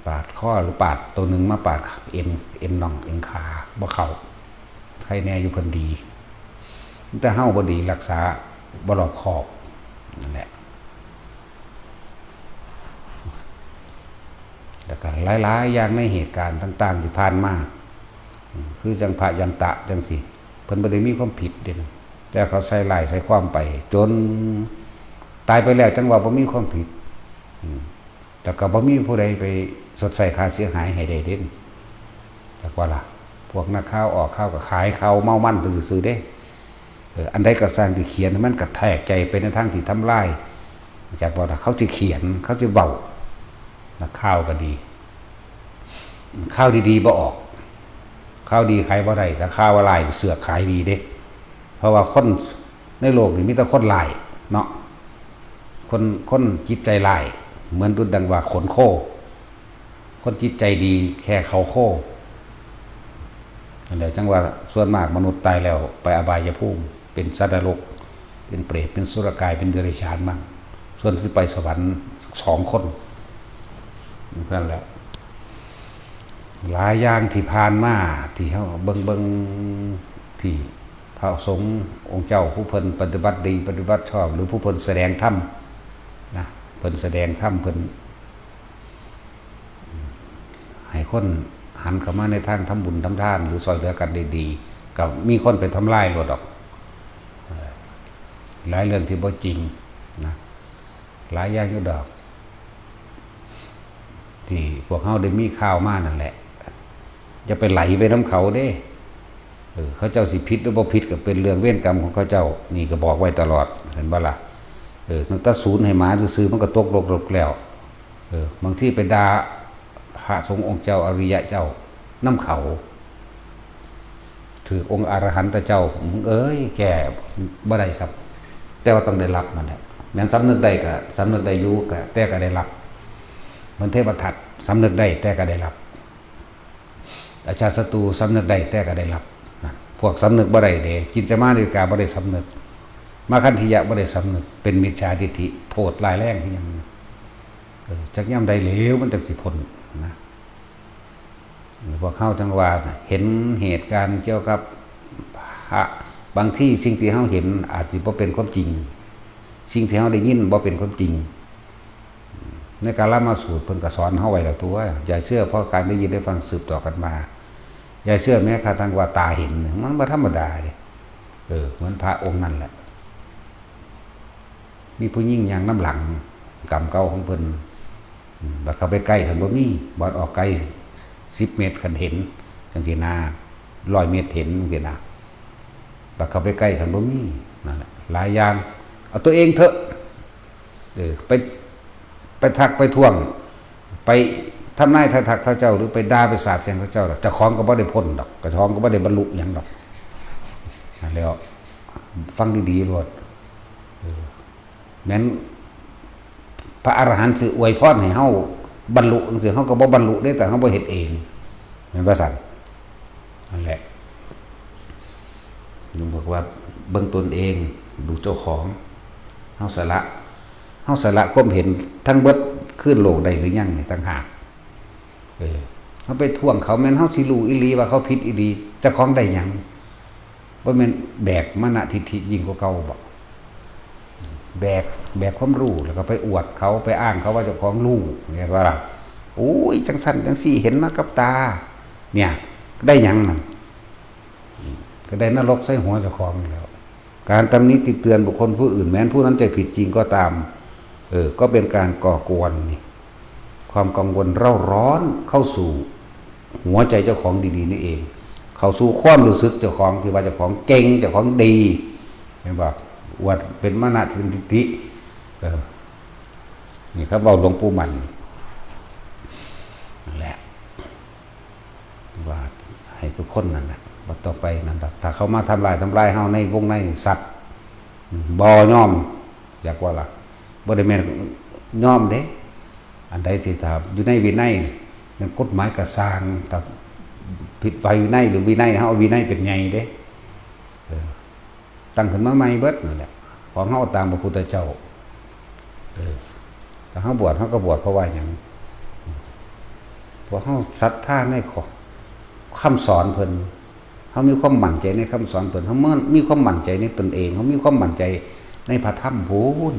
ปาดคอหรือปาดตัวหนึ่งมาปาดเอ็น เอ็นน่อง เอ็นขา บ่เข้า ใครแน่อยู่เพิ่นดี แต่เฮาบ่ดี รักษาบ่รอบคอบ นั่นแหละ แล้วก็หลายๆอย่างในเหตุการณ์ต่างๆที่ผ่านมา อืม คือจั่งพระยันตะจั่งซี้ เพิ่นบ่ได้มีความผิดเด้นะ แต่เขาใส่ร้ายใส่ความไป จนตายไปแล้วจั่งว่าบ่มีความผิด อืม แล้วก็บ่มีผู้ใดไปชดใช้ค่าเสียหายให้ได้เด้ จักว่าล่ะ พวกนักข่าวออกข่าวก็ขายข่าวเมามันไปซื่อๆเด้ เออ อันใดก็ซ่างที่เขียนมันกระแทกใจไปในทางที่ทำลาย จักว่าล่ะ เขาสิเขียน เขาสิเว้า นักข่าวก็ดี ข่าวดีๆบ่ออก ข่าวดีขายบ่ได้ แต่ข่าวร้ายเสือกขายดีเด้ เพราะว่าคนในโลกนี่มีแต่คนร้ายเนาะ คน คนจิตใจร้าย เหมือนดุจดังว่าขนโค คนจิตใจดีแค่เขาโค นั่นแหละ จั่งว่าส่วนมากมนุษย์ตายแล้วไปอบายภูมิ เป็นสัตว์นรก เป็นเปรต เป็นสุรกาย เป็นเดรัจฉานมั่ง ส่วนสิไปสวรรค์สองคน นั่นแหละ หลายอย่างที่ผ่านมาที่เฮาเบิ่งๆ ที่พระสงฆ์องค์เจ้าผู้เพิ่นปฏิบัติดีปฏิบัติชอบ หรือผู้เพิ่นแสดงธรรมนะ เพิ่นแสดงธรรม เพิ่นให้คนหันเข้ามาในทางทำบุญทำทาน หรือซอยเหลือกันได้ดี ก็มีคนไปทำลายโลดดอก เอ่อ หลายเรื่องที่บ่จริงนะ หลายอย่างอยู่ดอก ที่พวกเฮาได้มีข่าวมานั่นแหละ อย่าไปไหลไปนำเขาเด้ เออ เขาเจ้าสิผิดหรือบ่ผิดก็เป็นเรื่องเวรกรรมของเขาเจ้า นี่ก็บอกไว้ตลอด เห็นบ่ล่ะ เออ ตั้งแต่ศูนย์ให้หมาซื่อๆ มันก็ตกนรกแล้ว เออ บางทีไปด่าพระสงฆ์องค์เจ้าอริยะเจ้านำเขา ถืกองค์อรหันตเจ้า มึงเอ้ย แก้บ่ได้ครับ แต่ว่าต้องได้รับมันแหละ แม่นสำนึกได้ก็สำนึกได้อยู่ ก็ แต่ก็ได้รับ เหมือนเทพทัตสำนึกได้ แต่ก็ได้รับ อาชาติศัตรูสำนึกได้ แต่ก็ได้รับนะ พวกสำนึกบ่ได้เด้ กินจมาริกาบ่ได้สำนึก มาคันธิยะบ่ได้สำนึก เป็นมิจฉาทิฏฐิ โทษร้ายแรงคือหยัง เออ จักยามใดแล้วมันจังสิพ้นนะ พวกเฮาจั่งว่าเห็นเหตุการณ์เกี่ยวกับพระ บางทีสิ่งที่เฮาเห็นอาจสิบ่เป็นความจริง สิ่งที่เฮาได้ยินบ่เป็นความจริง ในกาลามสูตรเพิ่นก็สอนเฮาไว้แล้วตัว อย่าเชื่อเพราะการได้ยินได้ฟังสืบต่อกันมา อย่าเชื่อแม้กระทั่งว่าตาเห็น มันบ่ธรรมดาเด้ เออ เหมือนพระองค์นั่นแหละ มีผู้หญิงย่างนำหลัง กรรมเก่าของเพิ่น อืม บัดเข้าไปใกล้คันบ่มี บัดออกไกลสิบเมตรคันเห็น จังซี่นะ ร้อยเมตรเห็นจังซี่นะ บัดเข้าไปใกล้คันบ่มี นั่นแหละ หลายอย่าง เอาตัวเองเถอะ เออ ไป ไปทักไปท้วง ไปทำนายทายทักเขาเจ้า หรือไปด่าไปสาปแช่งเขาเจ้า เจ้าของก็บ่ได้พ้นดอก เจ้าของก็บ่ได้บรรลุหยังดอก แล้วฟังดีๆโลด เออ แม่นพระอรหันต์สิอวยพรให้เฮาบรรลุจังซี่ เฮาก็บ่บรรลุเด้ แต่เฮาบ่เฮ็ดเอง แม่นบ่ซั่น? นั่นแหละ ลุงบอกว่าเบิ่งตนเอง ดูเจ้าของ เฮาสละ เฮาสละความเห็นทั้งเบิดคืนโลกได้หรือยังนี่ต่างหาก เออ เฮาไปท้วงเขา แม่นเฮาสิรู้อีหลีว่าเขาผิดอีหลี เจ้าของได้หยัง? บ่แม่นแบกมานะทิฐิยิ่งกว่าเก่าบ่? แบก แบกความรู้ แล้วก็ไปอวดเขา ไปอ้างเขาว่าเจ้าของรู้ เห็นบ่ล่ะ? โอ้ย จังซั่นจังซี่ เห็นมากับตา เนี่ย ได้หยังนั่น? ก็ได้นรกใส่หัวเจ้าของแล้ว การตำหนิติเตือนบุคคลผู้อื่น แม้นผู้นั้นจะผิดจริงก็ตาม เออ ก็เป็นการก่อกวนนี่ ความกังวลเร่าร้อนเข้าสู่หัวใจเจ้าของดีๆนี่เอง เข้าสู่ความรู้สึกเจ้าของที่ว่าเจ้าของเก่ง เจ้าของดี เห็นบ่? อวดเป็นมานะทิฐิ เออ นี่ครับ เว้าหลวงปู่มั่น นั่นแหละ ว่าให้ทุกคนนั่นแหละ บ่ต้องไปนั่นดอก ถ้าเขามาทำลาย ทำลายเฮาในวงในนี่ สัตว์ อืม บ่ยอม อยากว่าล่ะ บ่ได้แม่นยอมเด้ อันใดที่ถ้าอยู่ในวินัยนี่ นั่นกฎหมายก็ซ่าง ถ้าผิดไว้วินัยหรือวินัย เฮาเอาวินัยเป็นใหญ่เด้ เออ ตั้งขึ้นมาใหม่เบิดนั่นแหละ ของเฮาตามพระพุทธเจ้า เออ ถ้าเฮาบวช เฮาก็บวชเพราะว่าหยัง? เพราะเฮาศรัทธาในข้อ คำสอนเพิ่น เฮามีความมั่นใจในคำสอนเพิ่น เฮามีความมั่นใจในตนเอง เฮามีความมั่นใจในพระธรรมพู้น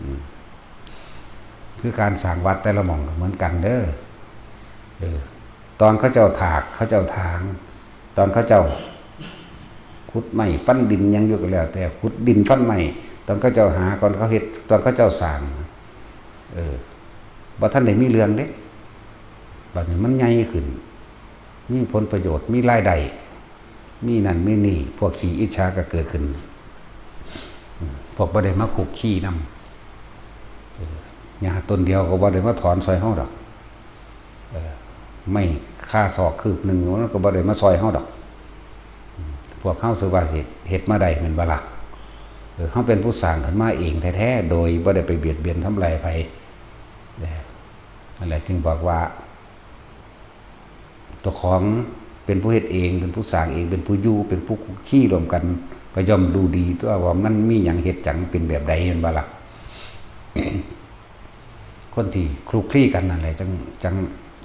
อืม คือการสร้างวัดแต่ละหม่องก็เหมือนกันเด้อ เออ ตอนเขาเจ้าถาก เขาเจ้าถาง ตอนเขาเจ้าขุดไม้ฟันดินหยังอยู่ก็แล้วแต่ ขุดดินฟันไม้ ตอนเขาเจ้าหา ตอนเขาเฮ็ด ตอนเขาเจ้าสร้าง เออ บ่ทันได้มีเรื่องเด้ บัดนี้มันใหญ่ขึ้น มีผลประโยชน์ มีรายได้ มีนั่นมีนี่ พวกขี้อิจฉาก็เกิดขึ้น อืม พวกบ่ได้มาคุกคีนำ เออ หญ้าต้นเดียวก็บ่ได้มาถอนซอยเฮาดอก เออ ไม้คาศอกคืบหนึ่ง มันก็บ่ได้มาซอยเฮาดอก อืม พวกเฮาสิว่าสิเฮ็ดมาได้แม่นบ่ล่ะ? เออ เฮาเป็นผู้สร้างขึ้นมาเองแท้ๆ โดยบ่ได้ไปเบียดเบียนทำลายไผ เออ นั่นแหละจึงบอกว่า เจ้าของเป็นผู้เฮ็ดเอง เป็นผู้สร้างเอง เป็นผู้อยู่ เป็นผู้คุกคีร่วมกัน ก็ย่อมรู้ดีตั๊วว่ามันมีหยังเฮ็ดจั่งเป็นแบบใด แม่นบ่ล่ะ? คนที่คลุกคลีกันนั่นแหละ จั่ง จั่ง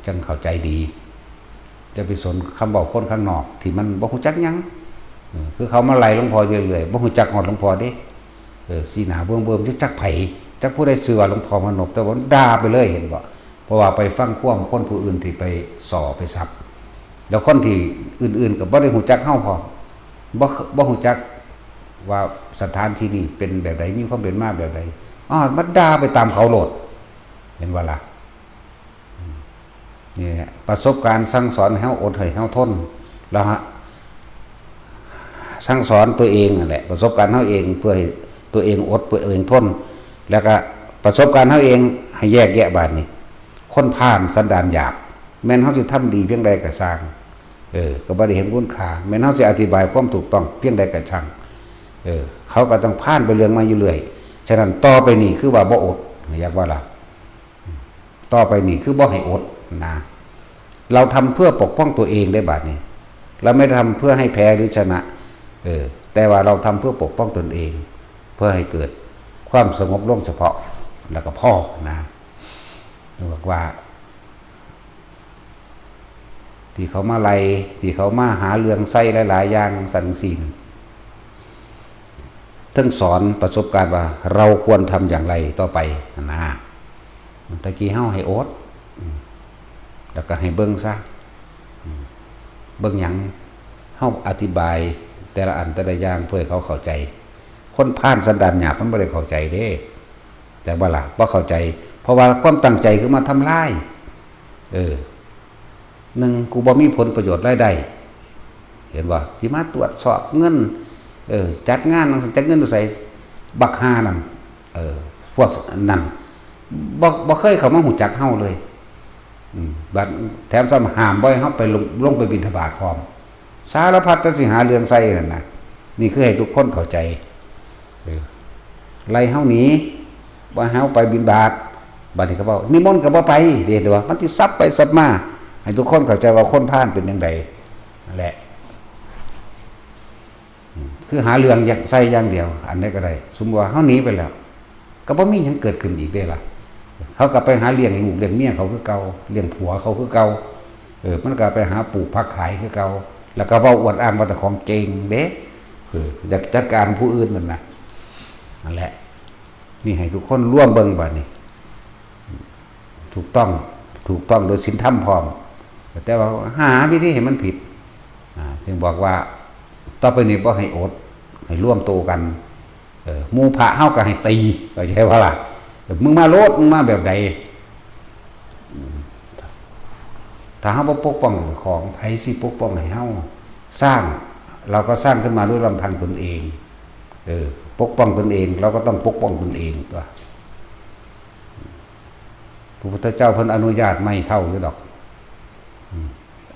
จั่งเข้าใจดี อย่าไปสนคำเว้าคนข้างนอกที่มันบ่ฮู้จักหยัง เออ คือเขามาไล่หลวงพ่ออยู่เรื่อย บ่ฮู้จักฮอดหลวงพ่อเด้ เออ สีหน้าเบิ่มๆ อยู่จักไผ จักผู้ใดชื่อว่าหลวงพ่อมานพ แต่ว่ามันด่าไปเลย เห็นบ่? เพราะว่าไปฟังความคนผู้อื่นที่ไปส่อไปสับ แล้วคนที่อื่นๆ ก็บ่ได้ฮู้จักเฮาพร้อม บ่ บ่ฮู้จักว่าสถานที่นี้เป็นแบบใด มีความเป็นมาแบบใด อ้าว มาด่าไปตามเขาโลด เห็นบ่ล่ะ? อืม นี่แหละ ประสบการณ์สั่งสอนให้เฮาอด ให้เฮาทน แล้วฮะ สั่งสอนตัวเองนั่นแหละ ประสบการณ์เฮาเอง เพื่อให้ตัวเองอด เพื่อเองทน แล้วก็ประสบการณ์เฮาเองให้แยกแยะบาดนี้ คนพาลสันดานหยาบ แม่นเฮาสิทำดีเพียงใดก็ซ่าง เออ ก็บ่ได้เห็นคุณค่า แม่นเฮาสิอธิบายความถูกต้องเพียงใดก็ช่าง เออ เขาก็ต้องพาลไปเรื่องมาอยู่เรื่อย ฉะนั้นต่อไปนี้คือว่าบ่อด อยากว่าล่ะ ต่อไปนี้คือบ่ให้อดนะ เราทำเพื่อปกป้องตัวเองได้บาดนี้ เราไม่ได้ทำเพื่อให้แพ้หรือชนะ เออ แต่ว่าเราทำเพื่อปกป้องตนเอง เพื่อให้เกิดความสงบลงเฉพาะ แล้วก็พอนะ บอกว่า ที่เขามาไล่ ที่เขามาหาเรื่องใส่หลายๆ อย่างสั่นสิ่ง ทั้งสอนประสบการณ์ว่าเราควรทำอย่างไรต่อไปนะ ตะกี้เฮาให้อด อืม แล้วก็ให้เบิ่งซะ อืม เบิ่งหยัง เฮาอธิบายแต่ละอันแต่ละอย่างเพื่อให้เขาเข้าใจ คนพาลสันดานหยาบมันบ่ได้เข้าใจเด้ แต่ว่าล่ะ บ่เข้าใจ เพราะว่าความตั้งใจคือมาทำลาย เออ หนึ่ง กูบ่มีผลประโยชน์รายได้ เห็นบ่ สิมาตรวจสอบเงิน เออ จัดงานนั่น จัดเงินอยู่ไส บักห่านั่น เออ พวกนั่น บ่ บ่เคยเข้ามาฮู้จักเฮาเลย อืม บัดแถมซ้ำห้ามบ่ให้เฮาไปลง ลงไปบิณฑบาตพร้อม สารพัดแต่สิหาเรื่องใส่นั่นนะ นี่คือให้ทุกคนเข้าใจ เออ ไล่เฮาหนี บ่ให้เฮาไปบิณฑบาต บัดนี้เขาบอกนิมนต์ก็บ่ไป เด้ แต่ว่ามันสิสับไปสับมา ให้ทุกคนเข้าใจว่าคนพาลเป็นจั่งใดนั่นแหละ อืม คือหาเรื่องใส่อย่างเดียว อันใดก็ได้ สมมุติว่าเฮาหนีไปแล้ว ก็บ่มีหยังเกิดขึ้นอีกเด้ล่ะ เขาก็ไปหาเลี้ยงลูกเลี้ยงเมียเขาคือเก่า เลี้ยงผัวเขาคือเก่า เออ มันก็ไปหาปลูกผักขายคือเก่า แล้วก็เว้าอวดอ้างว่าเจ้าของเก่งเด้ เออ อยากจัดการผู้อื่นนั่นน่ะ นั่นแหละ นี่ให้ทุกคนร่วมเบิ่งบัดนี้ ถูกต้อง ถูกต้องโดยศีลธรรมพร้อม แต่ว่าหาวิธีให้มันผิด อ่า จึงบอกว่า ต่อไปนี้บ่ให้อด ให้ร่วมโตกัน เออ หมู่พระเฮาก็ให้ตี เข้าใจบ่ล่ะ เออ มึงมาโลด มึงมาแบบใด อืม ถ้าเฮาบ่ปกป้องของ ไผสิปกป้องให้เฮา สร้าง เราก็สร้างขึ้นมาด้วยลำพังตนเอง เออ ปกป้องตนเอง เราก็ต้องปกป้องตนเองตั๊ว พระพุทธเจ้าเพิ่นอนุญาตไม่เท่าอยู่ดอก อืม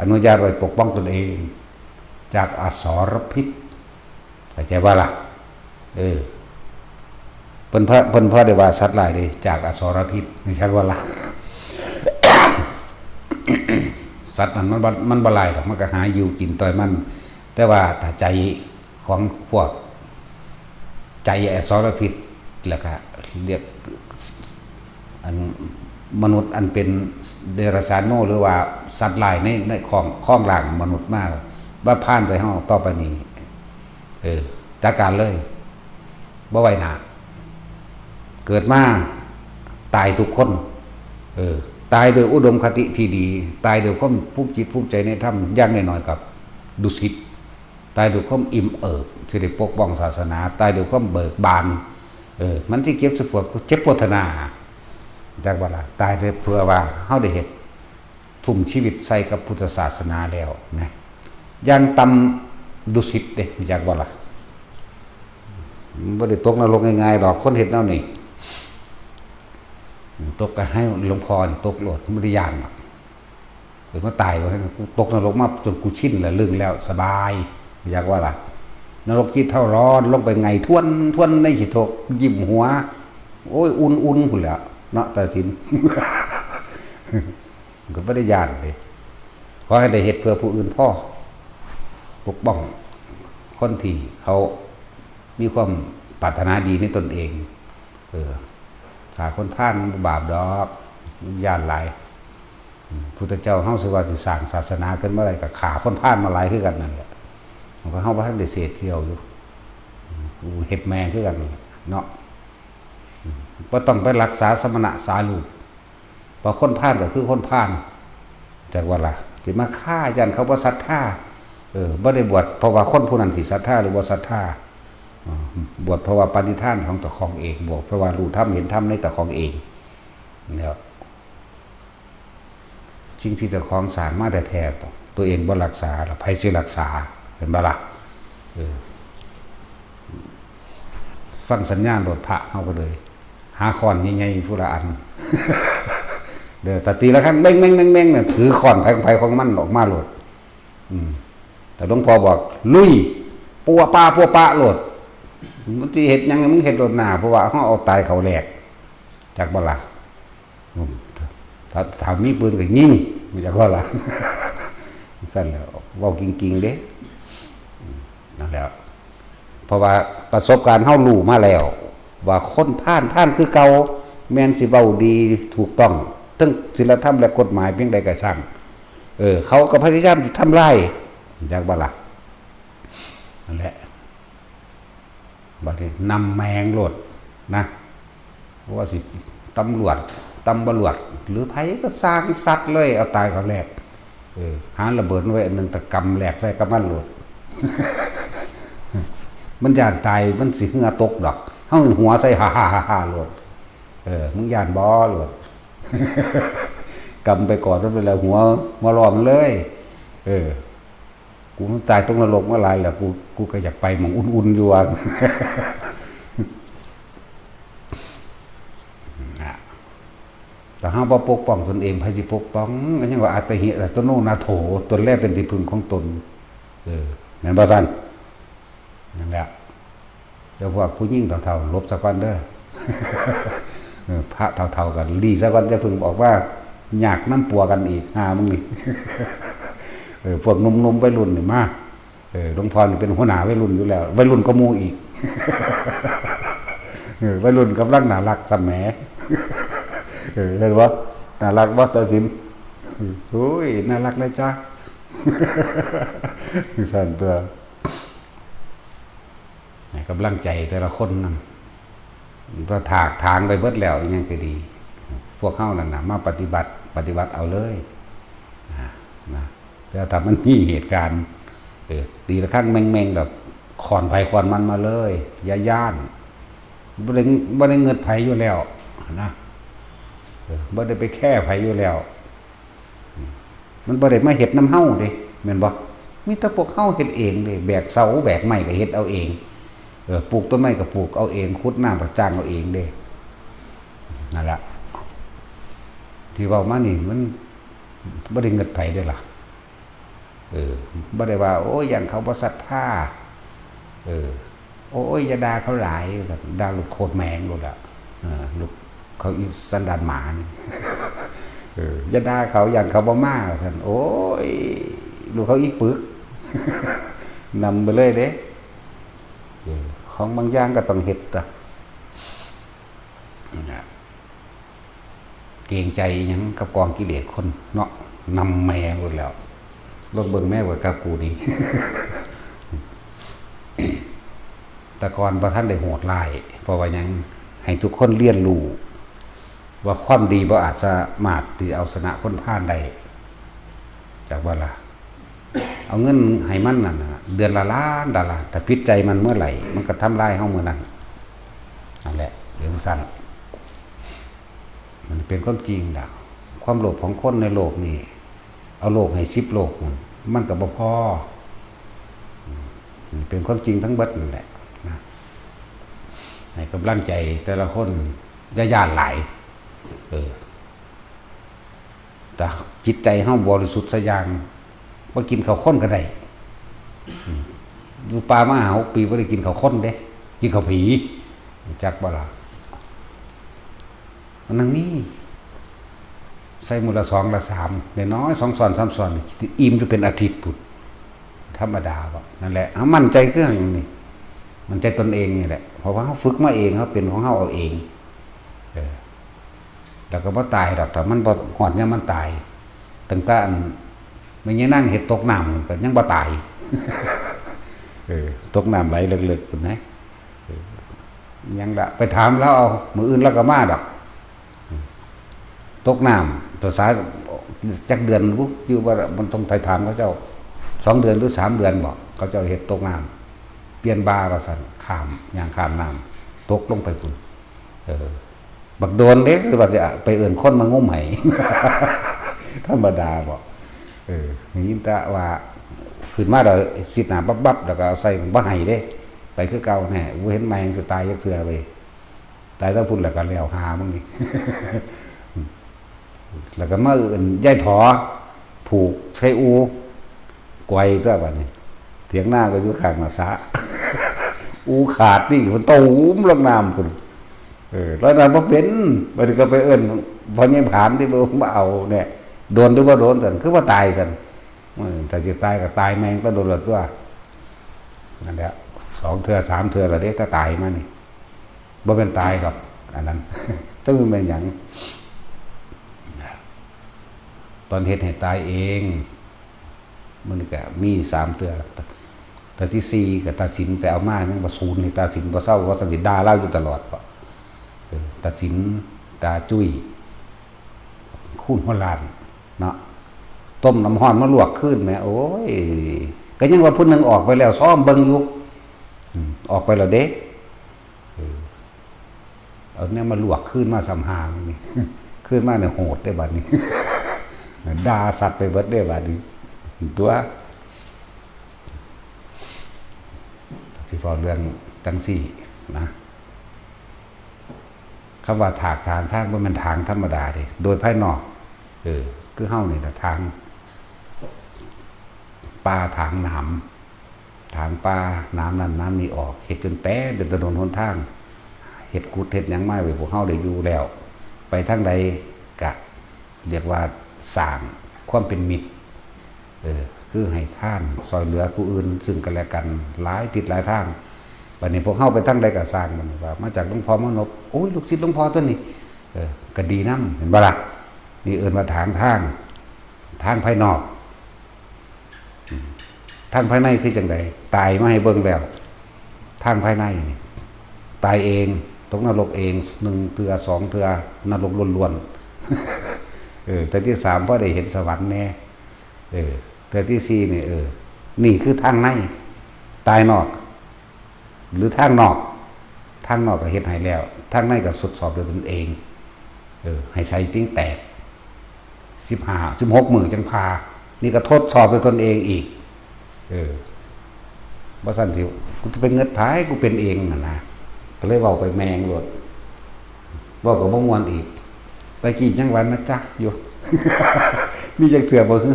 อนุญาตไว้ปกป้องตนเอง จากอสรพิษ เข้าใจบ่ล่ะ เออ เพิ่นพอ เพิ่นพอได้ว่าสัตว์ร้ายเด้ จากอสรพิษ เข้าใจบ่ล่ะ สัตว์นั้นมันบ่ มันบ่ร้ายดอก มันก็หาอยู่กินต่อยมัน แต่ว่าถ้าใจของพวก ใจอสรพิษ แล้วก็เรียก อันมนุษย์อันเป็นเดรัจฉานโน หรือว่าสัตว์ร้ายใน ในของ ของร่างมนุษย์มา ว่าพาลใส่เฮาต่อไปนี้ เออ จัดการเลย บ่ไว้หน้า เกิดมาตายทุกคน เออ ตายโดยอุดมคติที่ดี ตายโดยความภูมิจิตภูมิใจในธรรม อย่างน้อยๆ กับดุสิต ตายด้วยความอิ่มเอิบที่ได้ปกป้องศาสนา ตายด้วยความเบิกบาน เออ มันสิเจ็บสิปวด เจ็บปวดทนา จักบ่ล่ะ ตายเพื่อว่าเฮาได้เฮ็ด ทุ่มชีวิตใส่กับพุทธศาสนาแล้วนะ อย่างต่ำดุสิตเด้ จักบ่ล่ะ มันบ่ได้ตกนรกง่ายๆดอก คนเฮ็ดแนวนี้ ตกก็ให้หลวงพ่อนี่ตกโลด บ่ได้ย้านหรอก เกิดมาตายว่าซั่น กูตกนรกมาจนกูชินแล้ว ลึงแล้ว สบาย อยากว่าล่ะ นรกจิตเท่าร้อน ลงไปไงท้วนท้วนในขี้ทก ยิ้มหัว โอ้ย อุ่นๆ พุ่นแหละ เนาะ ตัดสิน ก็บ่ได้ย้านเด้ ขอให้ได้เฮ็ดเพื่อผู้อื่นพอ ปกป้องคนที่เขามีความปรารถนาดีในตนเอง เออ ฆ่าคนพาลมันบ่บาปดอก ย้านหลาย อืม พุทธเจ้าเฮาสิว่าสิสร้างศาสนาขึ้นมาได้ ก็ฆ่าคนพาลมาหลายคือกันนั่นแหละ มันก็เฮาบ่ทันได้เสพเสี่ยวอยู่ อืม กูเฮ็ดแม่งคือกันนั่นแหละเนาะ อืม บ่ต้องไปรักษาสมณะสารูป เพราะคนพาลก็คือคนพาล จักว่าล่ะ สิมาฆ่าย้านเขาบ่ศรัทธา เออ บ่ได้บวชเพราะว่าคนผู้นั้นสิศรัทธาหรือบ่ศรัทธา เออ บวชเพราะว่าปณิธานของเจ้าของเอง บวชเพราะว่ารู้ธรรมเห็นธรรมในเจ้าของเอง แล้ว สิ่งที่เจ้าของสร้างมาแท้ๆ ตัวเองบ่รักษา แล้วไผสิรักษา เห็นบ่ล่ะ เออ ฟังสัญญาณโลด พระเฮาก็เลย หาค้อนใหญ่ๆ ผู้ละอัน เด้อ ถ้าตีระฆังเบ้งๆๆๆ น่ะ ถือค้อนไผของไผของมันออกมาโลด อืม แต่หลวงพ่อบอก ลุย ปัวปาปัวปะโลด มึงสิเฮ็ดหยัง มึงเฮ็ดโลดหน้า เพราะว่าเฮาเอาตายเขาแลก จักบ่ล่ะ อืม ถ้า ถ้ามีปืนก็ยิง จักบ่ล่ะ ซั่นแหละ เว้าจริงๆ เด้ อืม นั่นแหละ เพราะว่าประสบการณ์เฮารู้มาแล้ว ว่าคนพาล พาลคือเก่า แม่นสิเว้าดีถูกต้อง ทั้งศีลธรรมและกฎหมายเพียงใดก็ช่าง เออ เขาก็พยายามทำลาย จักบ่ล่ะ นั่นแหละ บัดนี้นำแมงโลดนะ บ่ว่าสิตำรวจ ตำบรวจ หรือไผก็ซ่างสัตว์เลย เอาตายเขาแลก เออ หาระเบิดไว้อันหนึ่ง ตะกำแลกใส่กับมันโลด มันย้านตาย มันสิเหงื่อตกดอก เฮาหัวใส่ ฮ่าฮ่าฮ่าฮ่าโลด เออ มึงย้านบ่โลด กำไปก่อนมันเป็นแล้ว หัว หัวร้อนเลย เออ กูมันตายตกนรกมาหลายแล้ว กู กูก็อยากไปหม่องอุ่นๆ อยู่ว่า นะ แต่เฮาบ่ปกป้องตนเอง ไผสิปกป้อง ก็ยังว่า อัตถิอัตโนนาโถ ตนแลเป็นที่พึ่งของตน เออ แม่นบ่ซั่น นั่นแหละ เจ้าพวกผู้หญิงเฒ่าๆ หลบซะก่อนเด้อ เออ พระเฒ่าๆ ก็หลีกซะก่อน อย่าเพิ่งออกมา ยากนำปัวกันอีก หามึงนี่ เออ พวกหนุ่มๆวัยรุ่นนี่มา เออ หลวงพ่อนี่เป็นหัวหน้าวัยรุ่นอยู่แล้ว วัยรุ่นกว่าหมู่อีก เออ วัยรุ่นกำลังน่ารักสะแหม เออ เห็นบ่ น่ารักบ่ ตาสิน โอ้ย น่ารักนะจ๊ะ ซั่นตั๊ว ให้กำลังใจแต่ละคนนำ ก็ถากถางไปเบิดแล้ว อีหยังก็ดี พวกเฮานั่นน่ะ มาปฏิบัติ ปฏิบัติเอาเลย นะ นะ แล้วถ้ามันมีเหตุการณ์ เออ ตีระฆังแม่งๆ แบบ ขอนไผขอนมันมาเลย อย่าย้าน บ่ได้ บ่ได้เงิดไผอยู่แล้ว นะ เออ บ่ได้ไปแคร์ไผอยู่แล้ว มันบ่ได้มาเฮ็ดนำเฮาเด้ แม่นบ่ มีแต่พวกเฮาเฮ็ดเองเด้ แบกเสาแบกไม้ก็เฮ็ดเอาเอง เออ ปลูกต้นไม้ก็ปลูกเอาเอง ขุดน้ำก็จ้างเอาเองเด้ นั่นล่ะ ที่เว้ามานี่มันบ่ได้เงิดไผเด้ล่ะ เออ บ่ได้ว่า โอ้ย ย้านเขาบ่ศรัทธา เออ โอ้ย อย่าด่าเขาหลาย ว่าซั่น ด่าลูกโคตรแมงโลดล่ะ เออ ลูกเขาอีสันดานหมานี่ เออ อย่าด่าเขา ย้านเขาบ่มา ว่าซั่น โอ้ย ลูกเขาอีปึก นำไปเลยเด้ เออ ของบางอย่างก็ต้องเฮ็ดตั๊ว นะ เกรงใจอิหยังกับกองกิเลสคนเนาะ นำแม่หมดแล้ว ลองเบิ่งแม่ว่ากับกูนี่ แต่ก่อนบ่ทันได้โหดร้าย เพราะว่าหยัง ให้ทุกคนเรียนรู้ ว่าความดีบ่อาจสามารถที่จะเอาชนะคนพาลได้ จักบ่ล่ะ เอาเงินให้มันนั่นน่ะ เดือนละล้าน ละล้าน ถ้าผิดใจมันเมื่อไหร่ มันก็ทำลายเฮาเมื่อนั้น นั่นแหละ เรื่องสั้น มันเป็นความจริงล่ะ ความโลภของคนในโลกนี่ เอาโลกให้สิบโลก มันก็บ่พอ อืม มันเป็นความจริงทั้งเบิดนั่นแหละ นะ ให้กำลังใจแต่ละคน อย่าย้านหลาย เออ แต่จิตใจเฮาบริสุทธิ์ซะอย่าง บ่กินข้าวข้นก็ได้ อืม อยู่ป่ามาห้าหกปีบ่ได้กินข้าวข้นเด้ กินข้าวผี รู้จักบ่ล่ะ มันนั่งนี่ ใส่มื้อละสองละสาม น้อยๆ สองช้อนสามช้อน อิ่มอยู่เป็นอาทิตย์พุ้น ธรรมดาบ่ นั่นแหละ เฮามั่นใจคือหยังนี่ มั่นใจตนเองนี่แหละ เพราะว่าเฮาฝึกมาเอง เฮาเป็นของเฮาเอาเอง เออ แล้วก็บ่ตายดอก ถ้ามันบ่ฮอดยามมันตาย ตั้งแต่อันแม่ยายนางเฮ็ดตกน้ำก็ยังบ่ตาย เออ ตกน้ำไหลเลิกๆ พุ้นนะ เออ ยังละ ไปถามลาวเอา มื้ออื่นลาวก็มาดอก ตกน้ำ ภาษาจักเดือนบุ อยู่ว่ามันต้องไปถามเขาเจ้า สองเดือนหรือสามเดือนบ่ เขาเจ้าเฮ็ดตกน้ำ เปลี่ยนบ่าว่าซั่น ข้าม ย่างข้ามน้ำ ตกลงไปพุ้น เออ บักโดนเด้ คือว่าสิไปเอิ้นคนมางมให้ ธรรมดาบ่ เออ ได้ยินแต่ว่า ขึ้นมาแล้วสิดน้ำบับๆ แล้วก็เอาใส่ บ่ให้เด้ ไปคือเก่าแน่ บ่เห็นแม่งสิตายจักเทื่อเว้ย ตายแต่พุ้นแล้วก็แล้วหามึงนี่ แล้วก็มาเอิ้นยายถอ ผูกใส่อู ไกวตัวบัดนี้ เถียงนาก็อยู่ข้างหน้าสระ อูขาดนี่ มันตูมลงน้ำพุ้น เออ ลอยน้ำบ่เป็น บัดนี้ก็ไปเอิ้นพ่อใหญ่ผานที่บ่มาเอาเนี่ย โดนหรือบ่โดนซั่น คือว่าตายซั่น เออ ถ้าสิตายก็ตายแม่งแต่โดนละตัว นั่นแหละ สองเทื่อสามเทื่อแล้วเด้ ถ้าตายมานี่ บ่แม่นตายดอก อันนั้น จักมันแม่นหยัง ตอนเฮ็ดให้ตายเอง มันก็มีสามเทื่อ เทื่อที่สี่ก็ตาสินไปเอามา ยังบ่สูญให้ตาสินบ่เซา ว่าซั่นสิด่าลาวอยู่ตลอด เออ ตาสิน ตาจุ้ย คูณหัวล้าน เนาะ ต้มน้ำร้อนมาลวกคืนแหม โอ้ย ก็ยังว่าผู้หนึ่งออกไปแล้ว ซ้อมเบิ่งอยู่ อืม ออกไปแล้วเด้ เออ เอาแนวมาลวกคืนมาซ้ำหานี่ คืนมาเนี่ยโหดเด้บัดนี้ ด่าสัตว์ไปเบิดเด้บัดนี้ ตัว สิเว้าเรื่องจั่งซี้นะ คำว่าถากถางทางบ่แม่นถางธรรมดาเด้ โดยภายนอก เออ คือเฮานี่ล่ะถาง ป่าถางหนาม ถางป่าหนามนั่นหนามนี่ออก เฮ็ดจนเต็มเป็นถนนหนทาง เฮ็ดกุฏิเฮ็ดหยังมาไว้พวกเฮาได้อยู่แล้ว ไปทางใดกะ เรียกว่าสร้างความเป็นมิตร เออ คือให้ทานซอยเหลือผู้อื่นซึ่งกันและกันหลายทิศหลายทาง บัดนี้พวกเฮาไปทางใดก็ซ่าง มันว่ามาจากหลวงพ่อมานพ โอ้ย ลูกศิษย์หลวงพ่อตัวนี้ เออ ก็ดีนำ เห็นบ่ล่ะ นี่เอิ้นว่าถางทาง ทางภายนอก ทางภายในคือจั่งใด ตายมาให้เบิ่งแล้ว ทางภายในนี่ ตายเอง ตกนรกเอง หนึ่งเทื่อ สองเทื่อ นรกล้วนๆ เออ เทื่อที่สามพอได้เห็นสวรรค์แน่ เออ เทื่อที่สี่นี่ เออ นี่คือทางใน ตายนอก หรือทางนอก ทางนอกก็เฮ็ดให้แล้ว ทางในก็ทดสอบด้วยตนเอง เออ ให้ใส่ติ่งแตก สิบห้า สิบหกมื้อจั่งผ่า นี่ก็ทดสอบด้วยตนเองอีก เออ บ่ซั้นสิ กูจะไปเงิดไผ กูเป็นเองหั่นนะ ก็เลยเว้าไปแม่งโลด เว้าก็บ่ม่วนอีก แต่กี้ยังว่านะจ๊ะอยู่ มีจักเทื่อบ่ฮึ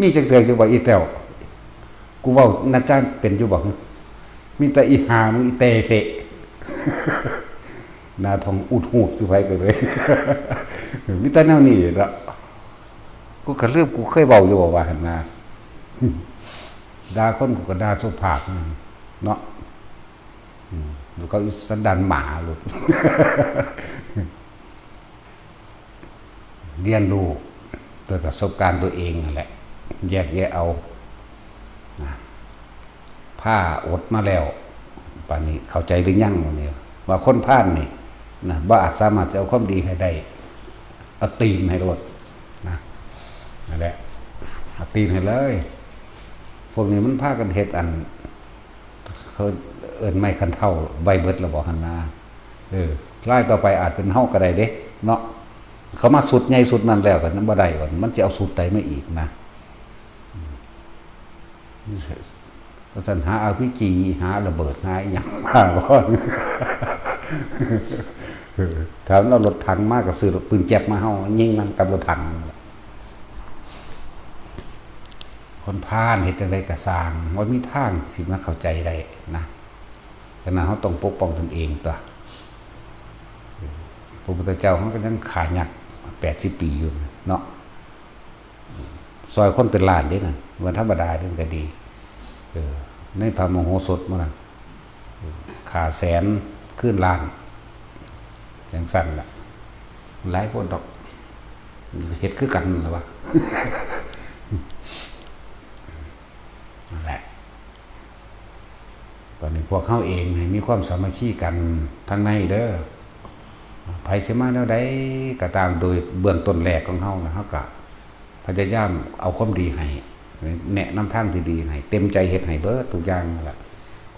มีจักเทื่ออยู่บ่อีแต้ว กูเว้านะจ๊ะเป็นอยู่บ่ฮึ มีแต่อีห่ามึงอีเตเสะ หน้าท้องอุดหูดอยู่ไผก็เลย มีแต่แนวนี้ละ กูก็ลืมกูเคยเว้าอยู่บ่ว่าหั่นนะ ด่าคนกูก็ด่าสุภาพเนาะ อืม แล้วก็อีสันดานหมาโลด เรียนรู้ด้วยประสบการณ์ตัวเองนั่นแหละ แยกแยะเอา นะ พาอดมาแล้ว ปานนี้เข้าใจหรือยังวันนี้ ว่าคนพาลนี่ นะ บ่อาจสามารถจะเอาความดีให้ได้ เอาตีนให้โลด นะ นั่นแหละ เอาตีนให้เลย พวกนี้มันพากันเฮ็ดอัน เขาเอิ้นไม้คันเฒ่าไว้เบิดแล้วบ่หั่นนะ เออ รายต่อไปอาจเป็นเฮาก็ได้เด้ เนาะ เขามาสุดใหญ่สุดนั้นแล้วก็บ่ได้ว่า มันสิเอาสุดใดมาอีกนะ อืม ว่าซั่น หาอาร์พีจี หาระเบิด หาอีหยังมาบ่ เออ ถ้ามันเอารถถังมาก็ซื้อปืนแจ๊บมา เฮายิงมันกับรถถัง คนพาลเฮ็ดจั่งใดก็ซ่าง บ่มีทางสิมาเข้าใจได้นะ ฉะนั้นเฮาต้องปกป้องตนเองตั๊ว พระพุทธเจ้าเฮาก็ยังฆ่ายักษ์แปดสิบปีอยู่เนาะ ซอยคนเป็นล้านเด้นั่น วันธรรมดาเด้นั่นก็ดี เออ ในพระมโหสถมื้อนั้น ฆ่าแสน คืนล้าน จั่งซั่นล่ะ หลายคนดอก เฮ็ดคือกันนั่นล่ะวะ นั่นแหละ ตอนนี้พวกเฮาเองให้มีความสามัคคีกันทางในเด้อ ไผสิมาแนวใดก็ตาม โดยเบื้องต้นแรกของเฮานะ เฮาก็พยายามเอาความดีให้ แนะนำทางที่ดีให้ เต็มใจเฮ็ดให้เบิดทุกอย่างนั่นล่ะ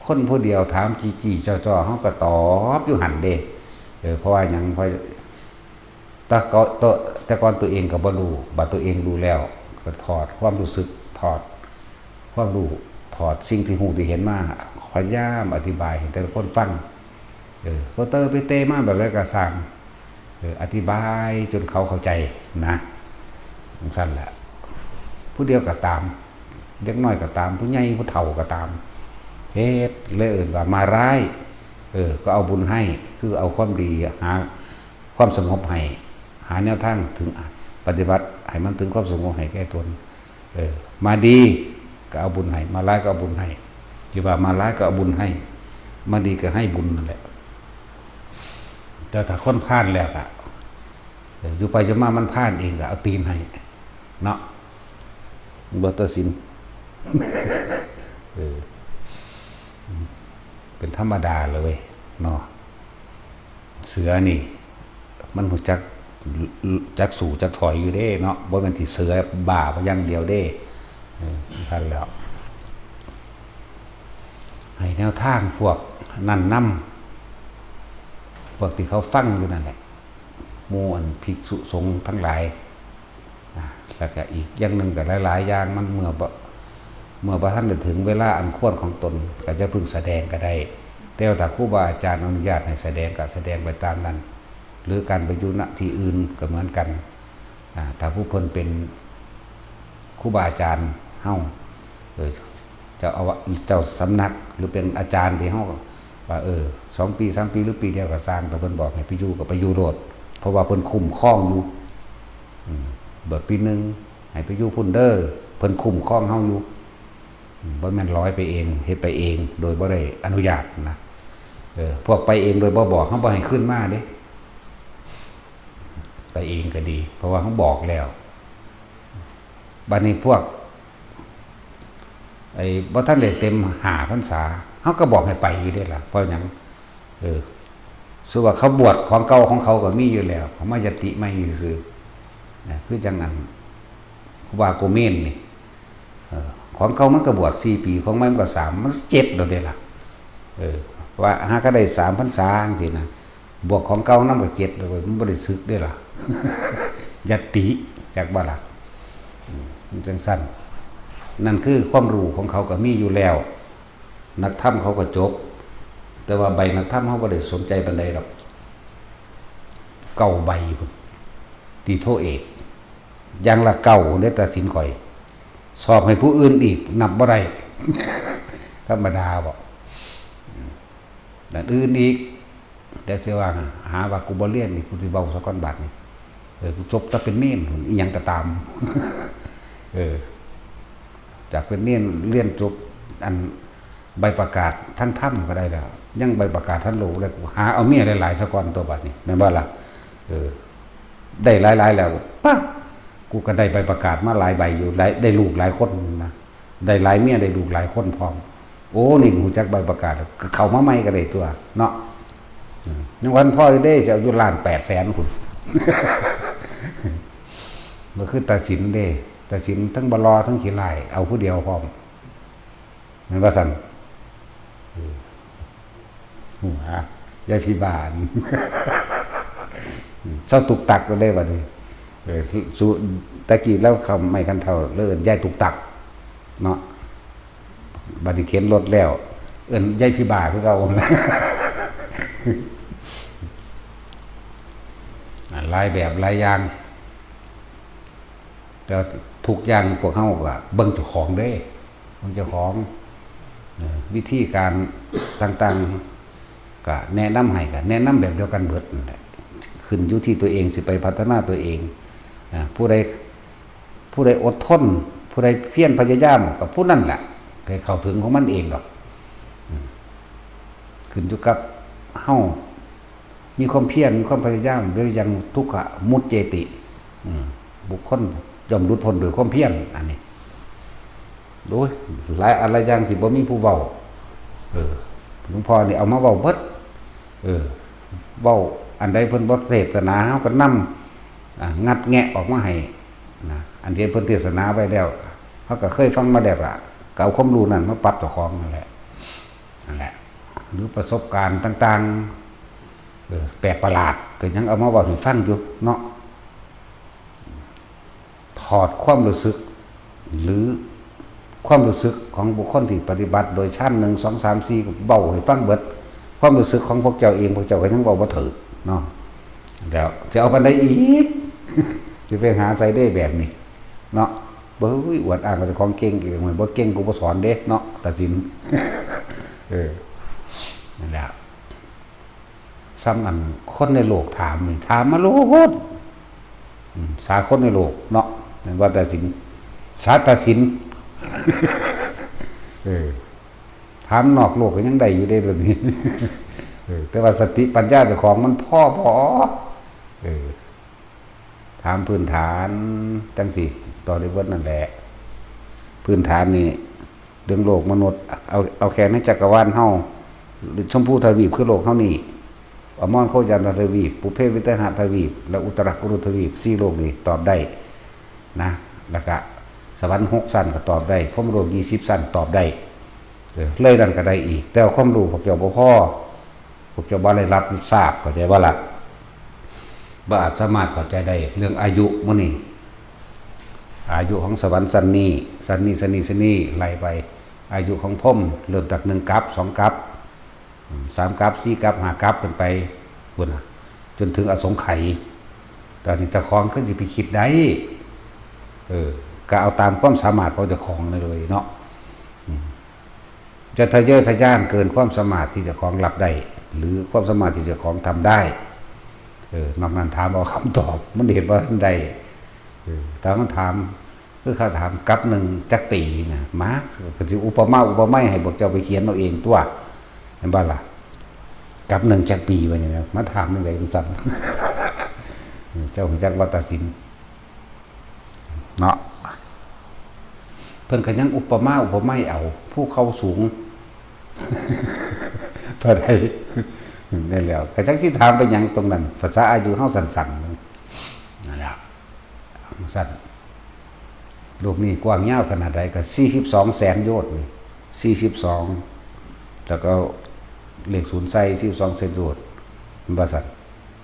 คนผู้เดียวถามจี้ๆ จ้อๆ เฮาก็ตอบอยู่หั่นเด้ เออ เพราะว่าหยัง เพราะ แต่ก็ แต่ แต่ก่อนตัวเองก็บ่รู้ บัดตัวเองรู้แล้ว ก็ถอดความรู้สึก ถอดความรู้ ถอดสิ่งที่รู้ที่เห็นมา พยายามอธิบายให้แต่ละคนฟัง เออ ก็เตอไปเตมาแบบใดก็ซ่าง เออ อธิบายจนเขาเข้าใจนะ จั่งซั่นแหละ ผู้เดียวก็ตาม เด็กน้อยก็ตาม ผู้ใหญ่ผู้เฒ่าก็ตาม เฮ็ด เลยเอิ้นว่ามาราย เออ ก็เอาบุญให้ คือเอาความดี หาความสงบให้ หาแนวทางถึง ปฏิบัติให้มันถึงความสงบให้แก่ตน เออ มาดีก็เอาบุญให้ มาร้ายก็เอาบุญให้ ที่ว่ามารายก็เอาบุญให้ มาดีก็ให้บุญนั่นแหละ แต่ถ้าคนพาลแล้วก็ เออ อยู่ไปอยู่มามันพาลเองก็เอาตีนให้ เนาะ บ่ตัดสิน เออ เป็นธรรมดาเลยเนาะ เสือนี่ มันรู้จัก จักสู้จักถอยอยู่เด้เนาะ บ่แม่นสิเสือบ้าอย่างเดียวเด้ เออ นั่นแหล้ว ให้แนวทางพวกนั้นนำ พวกที่เขาฟังอยู่นั่นแหละ หมู่อันภิกษุสงฆ์ทั้งหลาย นะ แล้วก็อีกอย่างหนึ่งก็หลายๆ อย่างมันเมื่อบ่ เมื่อบ่ทันได้ถึงเวลาอันควรของตน ก็จะเพิ่งแสดงก็ได้ แต่ว่าถ้าครูบาอาจารย์อนุญาตให้แสดงก็แสดงไปตามนั้น หรือการไปอยู่ณที่อื่นก็เหมือนกัน อ่า ถ้าผู้เพิ่นเป็นครูบาอาจารย์เฮา เออ เจ้าอาวาส เจ้าสำนัก หรือเป็นอาจารย์ที่เฮาว่า เออ สองปี สามปี หรือปีเดียวก็ซ่าง แต่เพิ่นบอกให้ไปอยู่ก็ไปอยู่โลด เพราะว่าเพิ่นคุ้มครองอยู่ อืม เบิดปีหนึ่ง ให้ไปอยู่พุ้นเด้อ เพิ่นคุ้มครองเฮาอยู่ อืม บ่แม่นลอยไปเอง เฮ็ดไปเอง โดยบ่ได้อนุญาตนะ เออ พวกไปเองโดยบ่บอก เฮาบ่ให้คืนมาเด้ ไปเองก็ดี เพราะว่าเฮาบอกแล้ว บัดนี้พวก ไอ้บ่ทันได้เต็มห้าพรรษา เฮาก็บอกให้ไปอยู่เด้ล่ะ เพราะหยัง เออ สมมุติว่าเขาบวชของเก่าของเขาก็มีอยู่แล้ว เขามายติใหม่ซื่อๆ นะ คือจั่งอัน ครูบาโกเมนนี่ เออ ของเก่ามันก็บวชสี่ปี ของใหม่มันก็สาม มันเจ็ดแล้วเด้ล่ะ เออ ว่าหาก็ได้สามพรรษาจั่งซี้นะ บวกของเก่านำก็เจ็ดแล้วเว้ย มันบ่ได้สึกเด้ล่ะ ยติ จักบ่ล่ะ อืม มันจั่งซั้น นั่นคือความรู้ของเขาก็มีอยู่แล้ว นักธรรมเขาก็จบ แต่ว่าใบนักธรรมเฮาบ่ได้สนใจปานใดดอก เก้าใบพุ้น ตีโทเอก อย่างละเก้าเด้ ตัดสินข่อย สอบให้ผู้อื่นอีกนับบ่ได้ ธรรมดาบ่ นั่นอื่นอีก เดี๋ยวสิว่า หาว่ากูบ่เรียนนี่ กูสิเว้าซะก่อนบาดนี้ เออ กูจบแต่เป็นเณรพุ้น อีหยังก็ตาม เออ จากเป็นเณรเรียนจบ อัน ใบประกาศทางธรรมก็ได้แล้ว ยังใบประกาศทางโลกเลย กูหาเอาเมียหลายๆซะก่อนตัวบาดนี้ แม่นบ่ล่ะ เออ ได้หลายๆแล้ว ปั๊บ กูก็ได้ใบประกาศมาหลายใบอยู่ หลาย ได้ลูกหลายคนนะ ได้หลายเมีย ได้ลูกหลายคนพร้อม โอ้ นี่รู้จักใบประกาศ ก็เข้ามาใหม่ก็ได้ตัวเนาะ อืม ยังวันพ่ออยู่เด้ จะเอาอยู่ล้านแปดแสนพุ้น บ่คือตาสินเด้ ตาสินทั้งบ่หล่อทั้งขี้ร้าย เอาผู้เดียวพร้อม แม่นว่าซั่น เออ หัว ยายพิบาล เซาตุกตักแล้วเด้บัดนี้ เออ สุ ตะกี้ลาวเข้าไม้คันเฒ่า ลาวเอิ้นยายตุกตัก เนาะ บัดนี้เข็นรถแล้ว เอิ้นยายพิบาลคือเก่า อ่ะ หลายแบบหลายอย่าง แต่ทุกอย่างพวกเฮาก็เบิ่งเจ้าของเด้ เบิ่งเจ้าของ เอ่อ วิธีการต่างๆ ก็แนะนำให้ ก็แนะนำแบบเดียวกันเบิดนั่นแหละ ขึ้นอยู่ที่ตัวเองสิไปพัฒนาตัวเอง อ่า ผู้ใด ผู้ใดอดทน ผู้ใดเพียรพยายาม ก็ผู้นั้นแหละ ให้เข้าถึงของมันเองดอก อืม ขึ้นอยู่กับเฮา มีความเพียร มีความพยายาม วิริยัง ทุกขะ มุจเจติ อืม บุคคลย่อมหลุดพ้นโดยความเพียร อันนี้ โอ้ย หลายอันหลายอย่างที่บ่มีผู้เว้า เออ หลวงพ่อนี่เอามาเว้าเบิด เออ เว้าอันใดเพิ่นบ่เทศนา เฮาก็นำ อ่า งัดแงะออกมาให้ นะ อันที่เพิ่นเทศนาไว้แล้ว เฮาก็เคยฟังมาแล้ว ก็ ก็เอาความรู้นั้นมาปรับเจ้าของนั่นแหละ นั่นแหละ หรือประสบการณ์ต่างๆ เออ แปลกประหลาด ก็ยังเอามาเว้าให้ฟังอยู่เนาะ ถอดความรู้สึก หรือความรู้สึกของบุคคลที่ปฏิบัติโดยฌานหนึ่ง สอง สาม สี่ ก็เว้าให้ฟังเบิด ความรู้สึกของพวกเจ้าเอง พวกเจ้าก็ยังเว้าบ่ถูกเนาะ แล้วจะเอาปานใดอีก สิไปหาใส่ได้แบบนี้ เนาะ บ่ อุ้ย อวดอ้างว่าเจ้าของเก่งอีก บ่เก่งกูบ่สอนเด้เนาะ ตัดสิน เออ นั่นแหละ ซ้ำอันคนในโลกถามนี่ ถามมาโลด อืม สาคนในโลกเนาะ แม่นว่าตัดสิน สาตัดสิน เออ ถามนอกโลกก็ยังได้อยู่เด้ตัวนี้ เออ แต่ว่าสติปัญญาเจ้าของมันพอบ่ เออ ถามพื้นฐานจั่งซี้ ต่อได้เบิดนั่นแหละ พื้นฐานนี่ เรื่องโลกมนุษย์ เอา เอาแค่ในจักรวาลเฮา หรือชมพูทวีปคือโลกเฮานี่ อมรโคจรทวีป ปุพเพวิเทหทวีป และอุตรกุรุทวีป สี่โลกนี่ตอบได้นะ แล้วก็สวรรค์หกชั้นก็ตอบได้ พรหมโลกยี่สิบชั้นตอบได้ เออ เลยนั่นก็ได้อีก แต่ว่าความรู้พวกเจ้าบ่พอ พวกเจ้าบ่ได้รับทราบ เข้าใจบ่ล่ะ บ่อาจสามารถเข้าใจได้ เรื่องอายุมื้อนี้ อายุของสวรรค์ชั้นนี้ ชั้นนี้ ชั้นนี้ ชั้นนี้ ไล่ไป อายุของพรหมเริ่มจากหนึ่งกัป สองกัป อืม สามกัป สี่กัป ห้ากัป ขึ้นไปพุ้นน่ะ จนถึงอสงไขย ตอนนี้เจ้าของคือสิไปคิดได้ เออ ก็เอาตามความสามารถของเจ้าของนั่นเลยเนาะ อืม จะทะเยอทะยานเกินความสามารถที่เจ้าของรับได้ หรือความสามารถที่เจ้าของทำได้ เออนอกนั้นถามเอาคำตอบ มันเห็นว่าได้ เออถ้ามันถาม คือเขาถามกับหนึ่งจักปีนะมาก็สิอุปมาอุปไมยให้พวกเจ้าไปเขียนเอาเองตัว เห็นบ่ล่ะ กับหนึ่งจักปีวะนี่นะมาถามยังไงจังซั่น เจ้าของจักวัตสินเนาะ เพิ่นก็ยังอุปมาอุปไมยเอา ผู้เขาสูง เท่าใดนั่นแหล้วก็จักสิถามไปหยังตรงนั้น ภาษาอายุเฮาสั้นๆนั่นแหละ สั้น โลกนี้กว้างยาวขนาดใดก็สี่สิบสองแสนโยชน์นี่สี่สิบสอง แล้วก็เลขศูนย์ใส่สี่สิบสองแสนโยชน์มันบ่าซั่น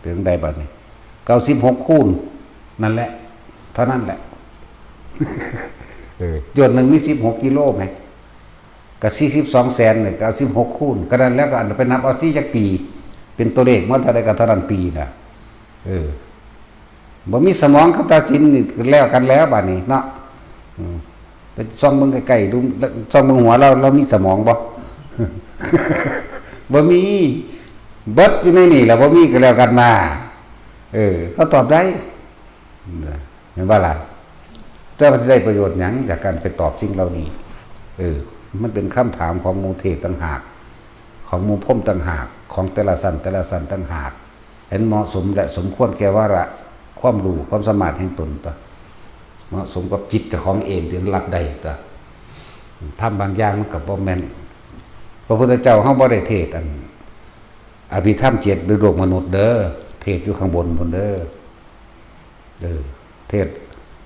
ถึงได้บัดนี้เก้าสิบหกคูณนั่นแหละ เท่านั้นแหละ เออโยชน์หนึ่งมีสิบหกกิโลไหม ก็สี่สิบสองแสนเนี่ยก็เอาสิบหกคูณก็นั้นแล้วก็อันไปนับเอาที่จักปี เป็นตัวเลขมันเท่าใดก็เท่านั้นปีนะ เออ บ่มีสมองกับตาสินนี่แล้วกันแล้วบัดนี้เนาะ อืม ไปส่องเบิ่งใกล้ๆดู ส่องเบิ่งหัวเรา เรามีสมองบ่ บ่มี เบิดอยู่ในนี่แหละ บ่มีก็แล้วกันนะ เออ เขาตอบได้ เห็นบ่ล่ะ แต่ว่าสิได้ประโยชน์หยังจากการไปตอบสิ่งเหล่านี้ เออ มันเป็นคำถามของหมู่เทพต่างหาก ของหมู่พรหมต่างหาก ของแต่ละชั้นแต่ละชั้นต่างหาก เห็นเหมาะสมและสมควรแก่วาระความรู้ความสามารถแห่งตนตัว เหมาะสมกับจิตเจ้าของเองที่รับได้ตัว ธรรมบางอย่างมันก็บ่แม่น พระพุทธเจ้าเฮาบ่ได้เทศน์อัน อภิธรรมเจ็ดในโลกมนุษย์เด้อ เทศน์อยู่ข้างบนพุ้นเด้อ เออ เทศน์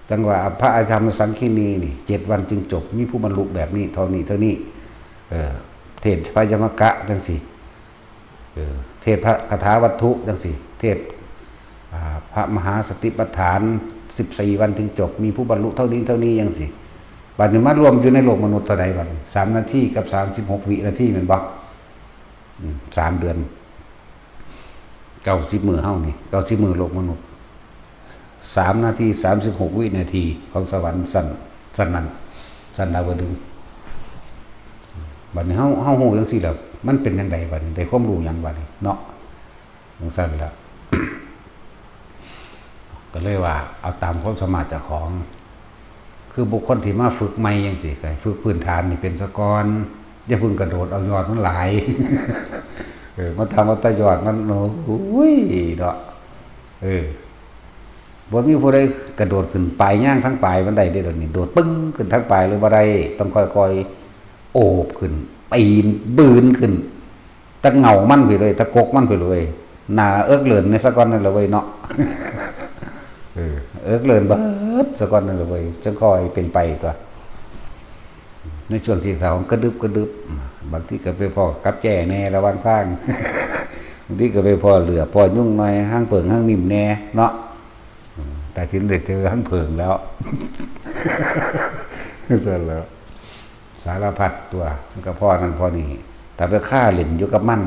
จั่งว่าพระอภิธรรมสังคีนีนี่เจ็ดวันจึงจบ มีผู้บรรลุแบบนี้เท่านี้เท่านี้ เออ เทศน์พระยมกะจั่งซี้ เออ เทศน์พระคาถาวัตถุจั่งซี้ เทศน์ อ่า พระมหาสติปัฏฐานสิบสี่วันจึงจบ มีผู้บรรลุเท่านี้เท่านี้จั่งซี้ บัดนี้มารวมอยู่ในโลกมนุษย์เท่าใดบัดนี้ สามนาทีกับสามสิบหกวินาทีแม่นบ่ อืม สามเดือน เก้าสิบมื้อเฮานี่ เก้าสิบมื้อโลกมนุษย์ สามนาทีสามสิบหกวินาทีของสวรรค์ชั้น ชั้นนั้น ชั้นดาวดึงส์ บัดนี้เฮา เฮาฮู้จั่งซี้แล้ว มันเป็นจั่งใดบัดนี้ ได้ความรู้หยังบัดนี้เนาะ จั่งซั่นล่ะ ก็เลยว่าเอาตามความสามารถเจ้าของ คือบุคคลที่มาฝึกใหม่จั่งซี้ ก็ให้ฝึกพื้นฐานนี่เป็นซะก่อน อย่าเพิ่งกระโดดเอายอดมันหลาย เออ มาทำเอาแต่ยอดมัน โอ้ย เนาะ เออ บ่มีผู้ใดกระโดดขึ้นปลายยางทั้งปลายมันได้เด้อ เดี๋ยวนี้ โดดปึ้งขึ้นทั้งปลายเลยบ่ได้ ต้องค่อยๆ โอบขึ้น ปีน บืนขึ้น ตะเหงามันพี้เลย ตะกกมันพี้เลย หน้าเอิกเลินในสะก่อนนั่นแหละเว้ยเนาะ เออ เอิกเลินเบิดสะก่อนนั่นแหละเว้ย จั่งค่อยเป็นไปตัว ในช่วงที่สาวกระดึบกระดึบ บางทีก็ไปพ้อกับแจ้แน่ระหว่างทาง บางทีก็ไปพ้อเหลือพ้อยุงหน่อย หางเผิงหางนิ่มแน่เนาะ อืม แต่ที่ได้เจอหางเผิงแล้ว เสร็จแล้ว สารพัดตัว มันก็พ้อนั่นพ้อนี่ แต่ไปฆ่าเล่นอยู่กับมัน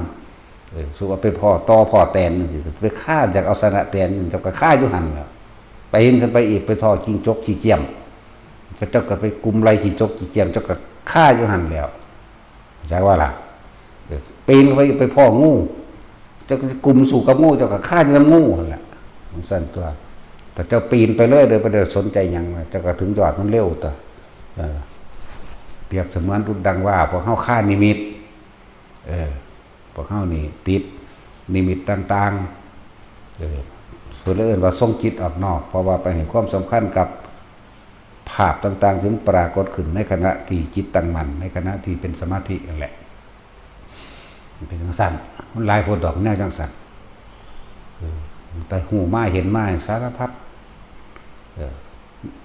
เออ สมมุติว่าไปพ้อต่อพ้อแตนจั่งซี้ ไปฆ่าอยากเอาชนะแตน เจ้าก็ฆ่าอยู่หั่นแหล้ว ไปเห็นขึ้นไปอีก ไปพ้อจิ้งจกขี้เกียม เจ้าก็ไปกุมไหล่ขี้จกขี้เกียม เจ้าก็ฆ่าอยู่หั่นแหล้ว จักว่าล่ะ เออ ปีนไป ไปพ้องู เจ้าก็กุมสู้กับงู เจ้าก็ฆ่าอยู่นำงูหั่นแหละ จั่งซั่นตัว แต่เจ้าปีนไปเลย โดยบ่ได้สนใจหยังนะ เจ้าก็ถึงยอดมันเร็วตัว เออ เปรียบเสมือนดุจดังว่าพวกเฮาฆ่านิมิต เออ พวกเฮานี่ติดนิมิตต่างๆ เออ เพิ่นเลยเอิ้นว่าทรงจิตออกนอก เพราะว่าไปให้ความสำคัญกับภาพต่างๆ ซึ่งปรากฏขึ้นในขณะที่จิตตั้งมั่น ในขณะที่เป็นสมาธินั่นแหละ มันเป็นจั่งซั่น มันหลายโพดดอกแนวจั่งซั่น เออ แต่ฮู้มาเห็นมาสารพัด เออ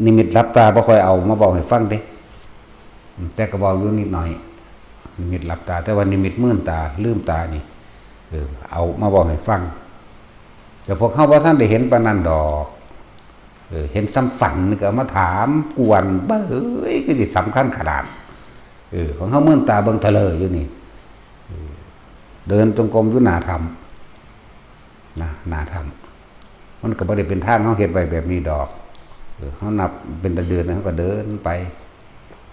นิมิตหลับตาบ่ค่อยเอามาเว้าให้ฟังเด้ อืม แต่ก็เว้าอยู่นิดหน่อย นิมิตหลับตา แต่ว่านิมิตมืนตา ลืมตานี่ เออ เอามาเว้าให้ฟัง แต่พวกเฮาบ่ทันได้เห็นปานนั้นดอก เออ เห็นส่ำฝันนี่ก็เอามาถามกวน เบ้ย คือสิสำคัญขนาด เออ ของเฮามืนตาเบิ่งทะเลอยู่นี่ เออ เดินจงกรมอยู่หน้าถ้ำ นะ หน้าถ้ำ มันก็บ่ได้เป็นทางเฮาเฮ็ดไว้แบบนี้ดอก เออ เฮานับเป็นเดือนๆ เฮาก็เดินไป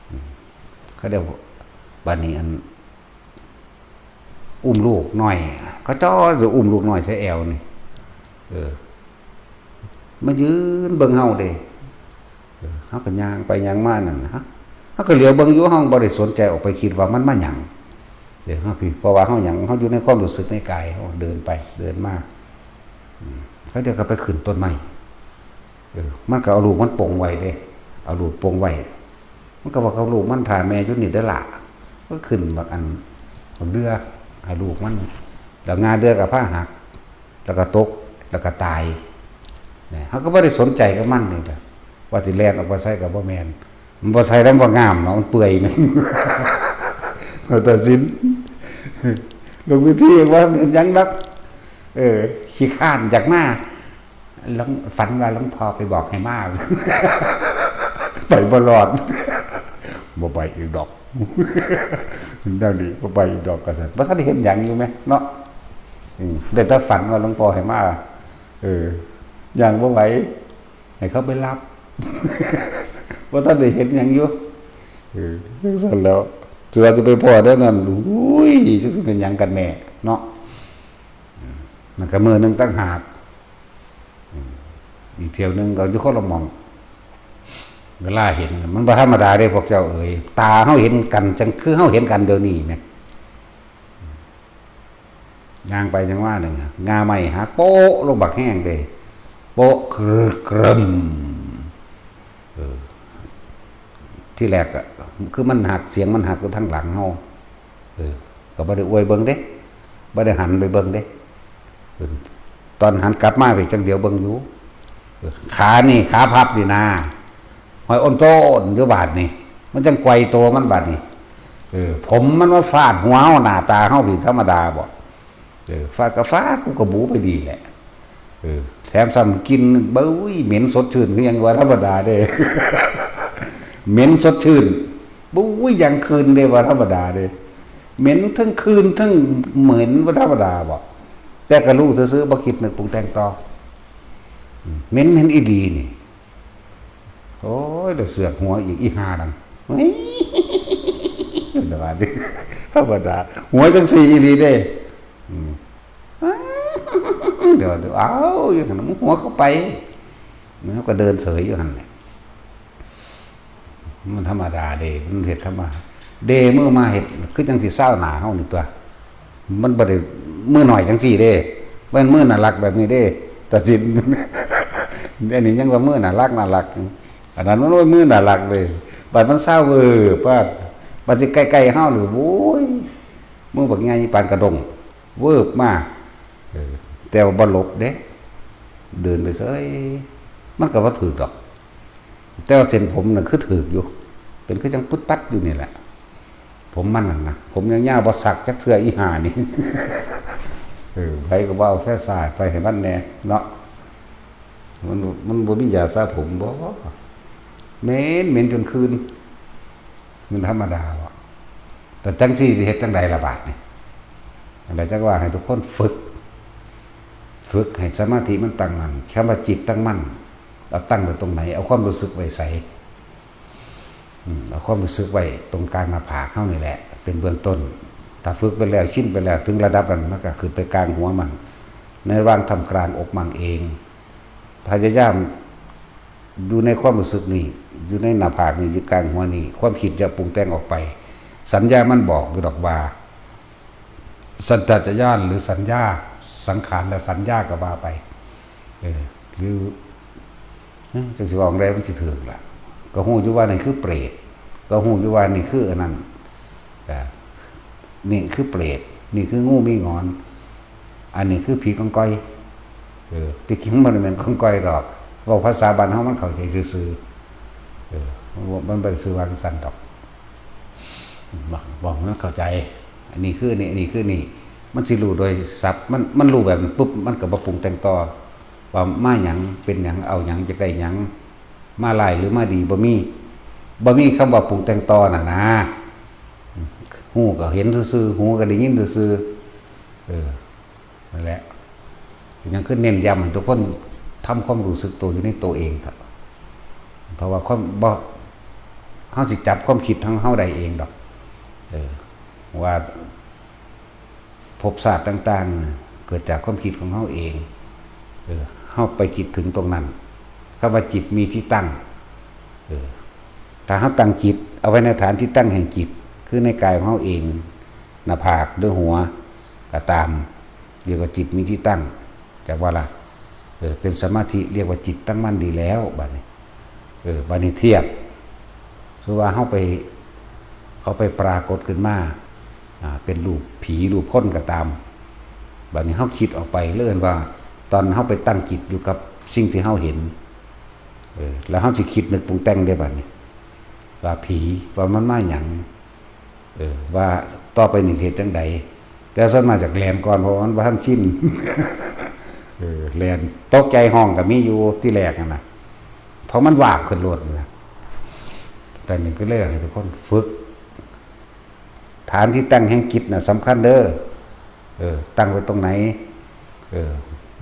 อืม เขาเรียกว่า บัดนี้อัน อุ้มลูกน้อย เขาเจ้าจะอุ้มลูกน้อยใส่แอวนี่ เออ มายืนเบิ่งเฮาเด้ เออ เฮาก็ย่างไปย่างมานั่นนะ เฮาก็เหลียวเบิ่งอยู่ เฮาบ่ได้สนใจออกไปคิดว่ามันมาหยัง เดี๋ยวเฮาพี่ เพราะว่าเฮาหยัง เฮาอยู่ในความรู้สึกในกาย เฮาเดินไปเดินมา อืม เขาเดี๋ยวก็ไปขึ้นต้นไม้ เออ มันก็เอาลูกมันปงไว้เด้ เอาลูกปงไว้ มันก็บอกเอาลูกมันถ่าแม่อยู่นี่เด้อล่ะ ก็ขึ้นบักอัน บักเดือ ให้ลูกมัน แล้วงาเดือกับผ้าหัก แล้วก็ตก แล้วก็ตาย เนี่ย เขาก็บ่ได้สนใจกับมันนี่แหละ ว่าสิแล่นออกไปใส่กับบ่แม่น มันบ่ใส่แล้วบ่งามเนาะ มันเปื่อยแม่น เอาแต่สิ้น หลวงพี่พี่ว่ามันยังรัก เออ ขี้ข้านอยากมา หลวง ฝันว่าหลวงพ่อไปบอกให้มา ไปบ่รอด บ่ไปอีกดอก แนวนี้บ่ไปอีกดอก ก็ซั่น บ่ทันได้เห็นหยังอยู่แหมเนาะ อืม ได้แต่ฝันว่าหลวงพ่อให้มา เออ ย่างบ่ไหว ให้เขาไปรับ บ่ทันได้เห็นหยังอยู่ เออ ซั่นแล้ว สิว่าจะไปพ้อได้นั่น อุ้ย จักสิเป็นหยังกันแน่เนาะ อืม มันก็มื้อหนึ่งต่างหาก อืม อีกเที่ยวหนึ่งก็อยู่คนละหม่อง เวลาเห็น มันบ่ธรรมดาเด้พวกเจ้าเอ๋ย ตาเฮาเห็นกันจังคือเฮาเห็นกันเดี๋ยวนี้แหม ย่างไปจังว่าหนึ่ง งาไม้หักโป๊ะลงบักแฮงเด้ โป๊ะกรึกกรึม เออ ที่แรกอะ คือมันหัก เสียงมันหักอยู่ทางหลังเฮา เออ ก็บ่ได้อวยเบิ่งเด้ บ่ได้หันไปเบิ่งเด้ เออ ตอนหันกลับมาไปจังเดียวเบิ่งอยู่ เออ ขานี่ ขาพับนี่นะ ห้อยโอนโตนอยู่บาดนี่ มันจังไกวตัวมันบาดนี่ เออ ผมมันมาฟาดหัวเฮา หน้าตาเฮาผิดธรรมดาบ่ เออ ฟาดก็ฟาด กูก็บูไปดีแหละ เออ แถมซ้ำกลิ่น เบ้ย เหม็นสดชื่นคือหยังว่าธรรมดาเด้ เหม็นสดชื่น บุ้ย ยังคืนเด้ว่าธรรมดาเด้ เหม็นทั้งคืนทั้งเหม็นว่าธรรมดาบ่ แต่ก็รู้ซื่อๆ บ่คิดนึกปรุงแต่งต่อ อืม เหม็น เหม็นอีหลีนี่ โอ้ย เดี๋ยวเสือกหัวอีก อีห่านั่น เฮ้ย เดี๋ยวว่าดิ ธรรมดา หัวจังสี่อีหลีเด้ อืม เดี๋ยว เดี๋ยว เอ้า อยู่หั่นน่ะ มึงหัวเข้าไป มันก็เดินเสยอยู่หั่นแหละ มันธรรมดาเด้ มันเฮ็ดธรรมดา เด้ มื้อมาเฮ็ด คือจังสิเซาหน้าเฮานี่ตัว มันบ่ได้มื้อน้อยจังซี่เด้ มันมื้อน่ารักแบบนี้เด้ ตัดสิน อันนี้ยังว่ามื้อน่ารัก น่ารัก อันนั้นมันว่ามื้อน่ารักเลย บัดมันเซาเวิบว่า บัดสิใกล้ๆเฮานี่ โอ้ย มือบักใหญ่ปานกระด้ง เวิบมา เออ แต่ว่าบ่หลบเด้ เดินไปเซ้ย มันก็บ่ถืกดอก แต่ว่าเส้นผมน่ะคือถืกอยู่ เป็นคือจังปึ๊ดปั๊ดอยู่นี่แหละ ผมมันนั่นนะ ผมยาวๆ บ่สักจักเทื่อ อีห่านี่ เออ ไผก็บ่เอาแฟซ่าไปให้มันแหน่เนาะ มัน มันบ่มียาสระผมบ่ เหม็น เหม็นจนคืน มันธรรมดาบ่ แต่จังซี่สิเฮ็ดจังใดล่ะบาดนี่ จังใดจักว่าให้ทุกคนฝึก ฝึกให้สมาธิมันตั้งมั่น คำว่าจิตตั้งมั่น เอาตั้งไว้ตรงไหน เอาความรู้สึกไว้ไส อืม เอาความรู้สึกไว้ตรงกลางหน้าผากเฮานี่แหละ เป็นเบื้องต้น ถ้าฝึกไปแล้ว ชินไปแล้ว ถึงระดับนั้น มันก็ขึ้นไปกลางหัวมั่ง ในระหว่างท่ามกลางอกมั่งเอง พยายามอยู่ในความรู้สึกนี่ อยู่ในหน้าผากนี่ อยู่กลางหัวนี่ ความคิดอย่าปรุงแต่งออกไป สัญญามันบอกอยู่ดอกว่า สัญชาตญาณหรือสัญญา สังขารและสัญญาก็ว่าไป เออ หรือ เอ้ย จังสิว่าจั่งใดมันสิถืกล่ะ ก็ฮู้อยู่ว่านี่คือเปรต ก็ฮู้อยู่ว่านี่คืออันนั้น อ่า นี่คือเปรต นี่คืองูมีหงอน อันนี้คือผีกองกอย เออ ที่จริงมันบ่แม่นกองกอยดอก เว้าภาษาบ้านเฮามันเข้าใจซื่อๆ เออ มันบ่ มันบ่ได้ซื่อว่าจั่งซั้นดอก บอก บอกมันเข้าใจ อันนี้คือนี่ อันนี้คือนี่ มันสิรู้โดยศัพท์ มัน มันรู้แบบนั้นปุ๊บ มันก็บ่ปรุงแต่งต่อ ว่ามาหยัง เป็นหยัง เอาหยัง จักได้หยัง มาร้ายหรือมาดี บ่มี บ่มีคำว่าปรุงแต่งต่อนั่นนะ ฮู้ก็เห็นซื่อๆ หูก็ได้ยินซื่อๆ เออ นั่นแหละ ยังคือเน้นย้ำให้ทุกคนทำความรู้สึกตัวอยู่ในตัวเองเถาะ เพราะว่าความบ่ เฮาสิจับความคิดของเฮาได้เองดอก เออ ว่าภพชาติต่างๆ เกิดจากความคิดของเฮาเอง เฮาไปคิดถึงตรงนั้น คำว่าจิตมีที่ตั้ง เออ ถ้าเฮาตั้งจิตเอาไว้ในฐานที่ตั้งแห่งจิต คือในกายของเฮาเอง หน้าผากหรือหัว ก็ตาม เรียกว่าจิตมีที่ตั้ง จักว่าล่ะ เออ เป็นสมาธิ เรียกว่าจิตตั้งมั่นดีแล้ว บัดนี้ เออ บัดนี้เทียบ คือว่าเฮาไป เขาไปปรากฏขึ้นมา อ่า เป็นรูปผีรูปคนก็ตาม บัดนี้เฮาคิดออกไป เรื่องว่า ตอนเฮาไปตั้งจิตอยู่กับสิ่งที่เฮาเห็น เออ แล้วเฮาสิคิดนึกปรุงแต่งได้บัดนี้ ว่าผี ว่ามันมาหยัง เออ ว่าต่อไปนี่สิเฮ็ดจั่งใด แต่ส่วนมากจากแล่นก่อน เพราะว่ามันบ่ทันชิน เออ แล่น ตกใจฮ้องก็มีอยู่ที่แรกนั่นน่ะ เพราะมันวาบขึ้นโลดนะ แต่นี่ก็เลยให้ทุกคนฝึก ฐานที่ตั้งแห่งจิตน่ะสำคัญเด้อ เออ ตั้งไว้ตรงไหน เออ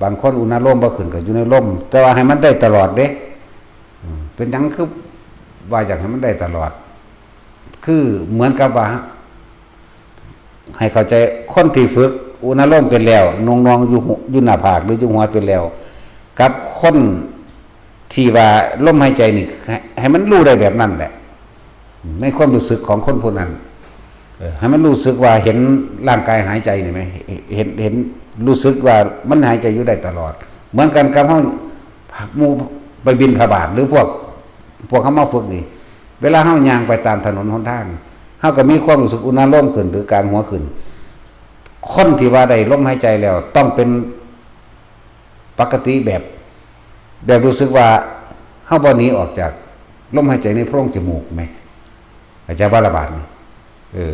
บางคนอุณาโลมบ่ขึ้นก็อยู่ในลม แต่ว่าให้มันได้ตลอดเด้ อืม เป็นหยังคือว่าอยากให้มันได้ตลอด คือเหมือนกับว่า ให้เข้าใจ คนที่ฝึกอุณาโลมเป็นแล้ว นวงๆอยู่หู อยู่หน้าผากหรืออยู่หัวเป็นแล้ว กับคนที่ว่าลมหายใจนี่ ให้ ให้มันรู้ได้แบบนั้นแหละ ในความรู้สึกของคนผู้นั้น เออ ให้มันรู้สึกว่าเห็นร่างกายหายใจนี่ไหม เห็น เห็น รู้สึกว่ามันหายใจอยู่ได้ตลอด เหมือนกันกับเฮา หมู่ไปบิณฑบาต หรือพวก พวกเขามาฝึกนี่ เวลาเฮาย่างไปตามถนนหนทาง เฮาก็มีความรู้สึกอุณาโลมขึ้น หรือกลางหัวขึ้น คนที่ว่าได้ลมหายใจแล้ว ต้องเป็นปกติแบบ แบบรู้สึกว่าเฮาบ่หนีออกจากลมหายใจในโพรงจมูกไหม อาจารย์ว่าระบาดนี่ เออ